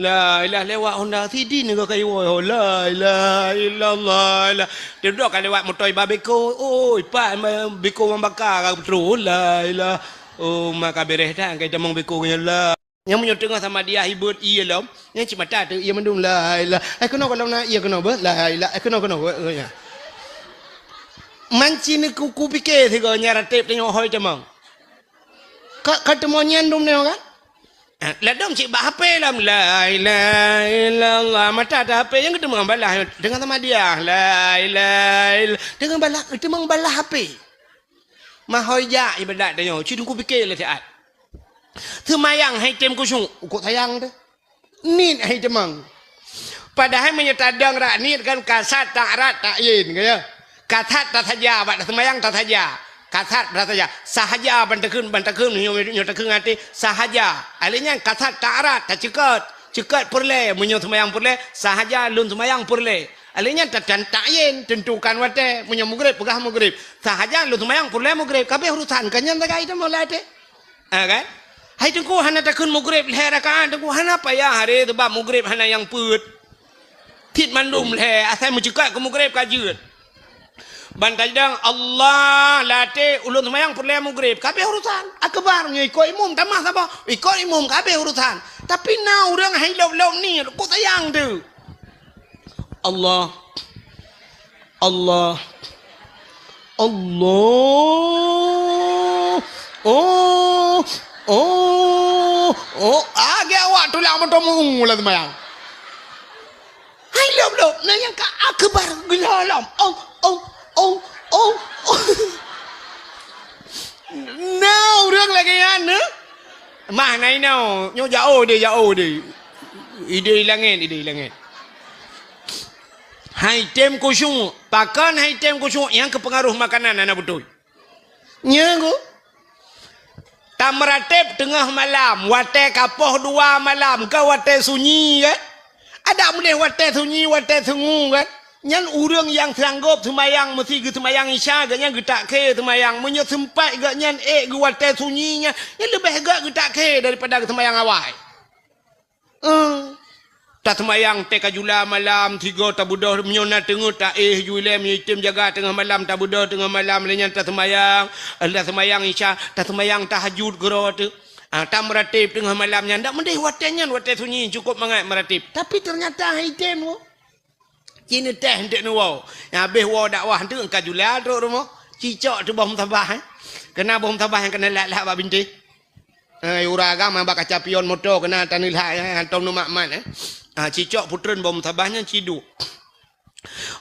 "La ilaha," lewat Honda, sidin ka kayu, "La ilaha illallah, la." Teuduek ka lewat moto iba beko, oi, pat beko mambaka ka beutôi, "La ilaha." Oh, maka bereh that kai tamong beko nyan, la. Nyang meunyoe teungoh samadiyah ibeuet ié lom, nyang cit mata teuh ié mandum, "La ilaha." Ai keunoe gohlom na ié keunoe beuh, "La ilaha." Ai keunoe, keunoe beuh, ya. Man cit neu ku, kupike sigoe nyan ratéb tanyoe hôi tamong. Ka, ka teumo nyan dum nyoe kan? Eh, ladom cit bak H P lom, "La ilaha illallah." Mata teuh H P nyang geuteumong balah teungoh samadiyah, "La ilaha ill-," teungoh balah, teumong balah H P. Mahôi jak ibadat tanyoe, cit teungku pike lé siat. Seumayang hai tem khusyuk, ukot sayang teuh. Niet hai teumang. Padahai meunyoe tadong rak niet kan kasat tak rat tak yin, ka ya. Kasat tasaja, bak seumayang tasaja. Kasat tasaja. Sahaja ban takheun, ban takheun, nyoe, nyoe takheun até, sahaja. Alé nyan kasat tak rat, taceukot. Ceukot peureulée, meunyoe seumayang peureulée, sahaja lôn seumayang peureulée. Alé nyan ta-, tan-, tak yin, tentukan watée, meunyoe mugreb, peugah mugreb. Sahaja lôn seumayang peureulée mugreb, kabeh urusan, ka nyan sagai teuma lam até. Ha, kan? Hai teungku hana takheun mugreb lhée rakaat, teungku hana payah haré, sabab mugreb hana nyang peuet. Cit mandum lhée, asai meuceukot keu mugreb ka jeuet. Ban tajidong, Allah, lam até ulôn seumayang peureulée mugreb. Kabeh urusan. Akbar, nyoe ikot imum, tamah saboh. Ikot imum, kabeh urusan. Tapi na ureuëng hai lop-lop niet, kok sayang teuh. Allah. Allah. Allah. Oh. Oh. Oh. Ah, lagée awak tulang moto meu'u lam seumayang. Hai lop-lop, na nyang ka akbar geulolom. Oh, oh, oh, oh, oh. Na ureuëng lagée nyan, eh? Mah na inoe, nyoe jaoh deh, jaoh deh. Idéh langét, idéh langét. Hai tem khusyuk, pakon hai tem khusyuk nyang keupeungaroh makanan hana beutôi. Nyan ku. Tameuratéb teungoh malam, watée ka poh dua malam, ka watée sunyi kan? Adak meudeh watée sunyi, watée sungu kan? Nyan ureuëng nyang sanggob seumayang meusi geuseumayang Isya, geuhnyan geutak khe seumayang. Meunyoe seumpat geuhnyan ék geu watée sunyi nyan, nyan leubeh gét geutak khe daripada geuseumayang awai. Eh, taseumayang teuka jula malam, sigoe tabeudôh, meunyoe na teungeut taéh ju ilée, meunyoe item jaga teungoh malam tabeudôh teungoh malam, lheueh nyan taseumayang, eh, taseumayang Isya, taseumayang tahajud keudroe teuh. Ah, tameuratéb teungoh malam nyan, dak meudeh watée nyan, watée sunyi, cukôp mangat meuratéb. Tapi teunyata han item, oh. Ci neuteh eunteuk neuwoe. Nyang habéh woe dakwah eunteuk ka jula trok rumoh. Cicok teuh boh musabah, eh. Keunan boh musabah nyang keuneuk lat-lat bak bintéh. Eh, ureuëng agam bak kaca pion moto keunan taneuk lat, eh, hantom neumat-mat, eh. Ah, cicok putreun boh musabah nyan ciduek.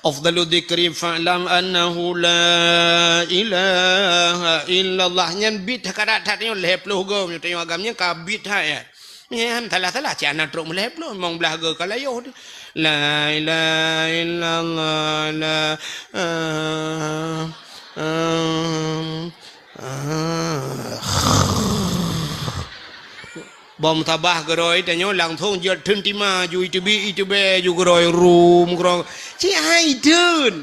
Afdalu dzikri fa'lam annahu la ilaha illallah. Nyan bit ka that-that nyoe lhée ploh goe, meunyoe tanyoe agam nyan ka bit that, ya. Nyan salah-salah, cit hana trok meulhée ploh, limong blaih goe ka layoh teuh. La ilaha illallah, la, ah, ah, ah. Boh musabah keudroe tanyoe langsong jeuet theun tima ju iteubiet iteubiet ju keudroe rum keudroe. Cit hai theun.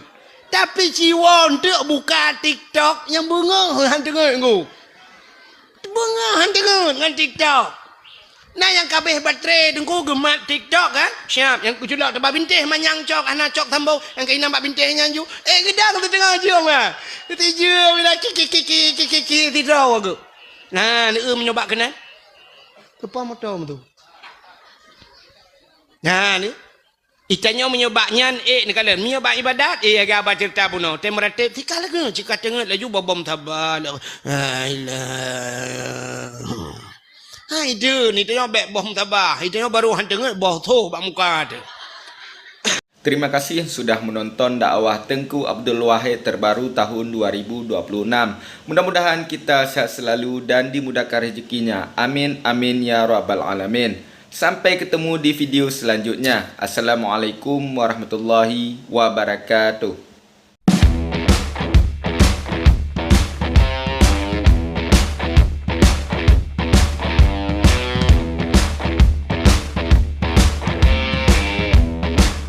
Tapi ci woe eunteuk buka TikTok nyang beungoh han teungeut ngku. Beungoh han teungeut ngon TikTok. Na nyang ka abéh baterai teungku geumat TikTok kan? Siap, nyang keuculok teubak bintéh manyang cok, hana cok sambông, nyang keuinam bak bintéh nyan ju. Eh, geudang teuteungoh jeuem ah. Teuteujeuem bila kiki kiki kiki kiki sidroe geuh. Nah, neu-eu meunyoe bak keunan. Keupa moto meutu. Nah, ni. Itanyoe meunyoe bak nyan, eh, neukalon. Meunyoe bak ibadat, eh, lagée haba ceurita bunoe. Tem meuratéb, tika lagée, cit ka teungeut laju boh boh musabah. La ilaha. Hai deuh, itanyoe bék boh musabah. Itanyoe barô han teungeut boh soh bak muka teuh. Terima kasih sudah menonton dakwah Teuku Abdul Wahid terbaru tahun dua ribu dua puluh enam. Mudah-mudahan kita sehat selalu dan dimudahkan rezekinya. Amin, amin, ya rabbal alamin. Sampai ketemu di video selanjutnya. Assalamualaikum warahmatullahi wabarakatuh.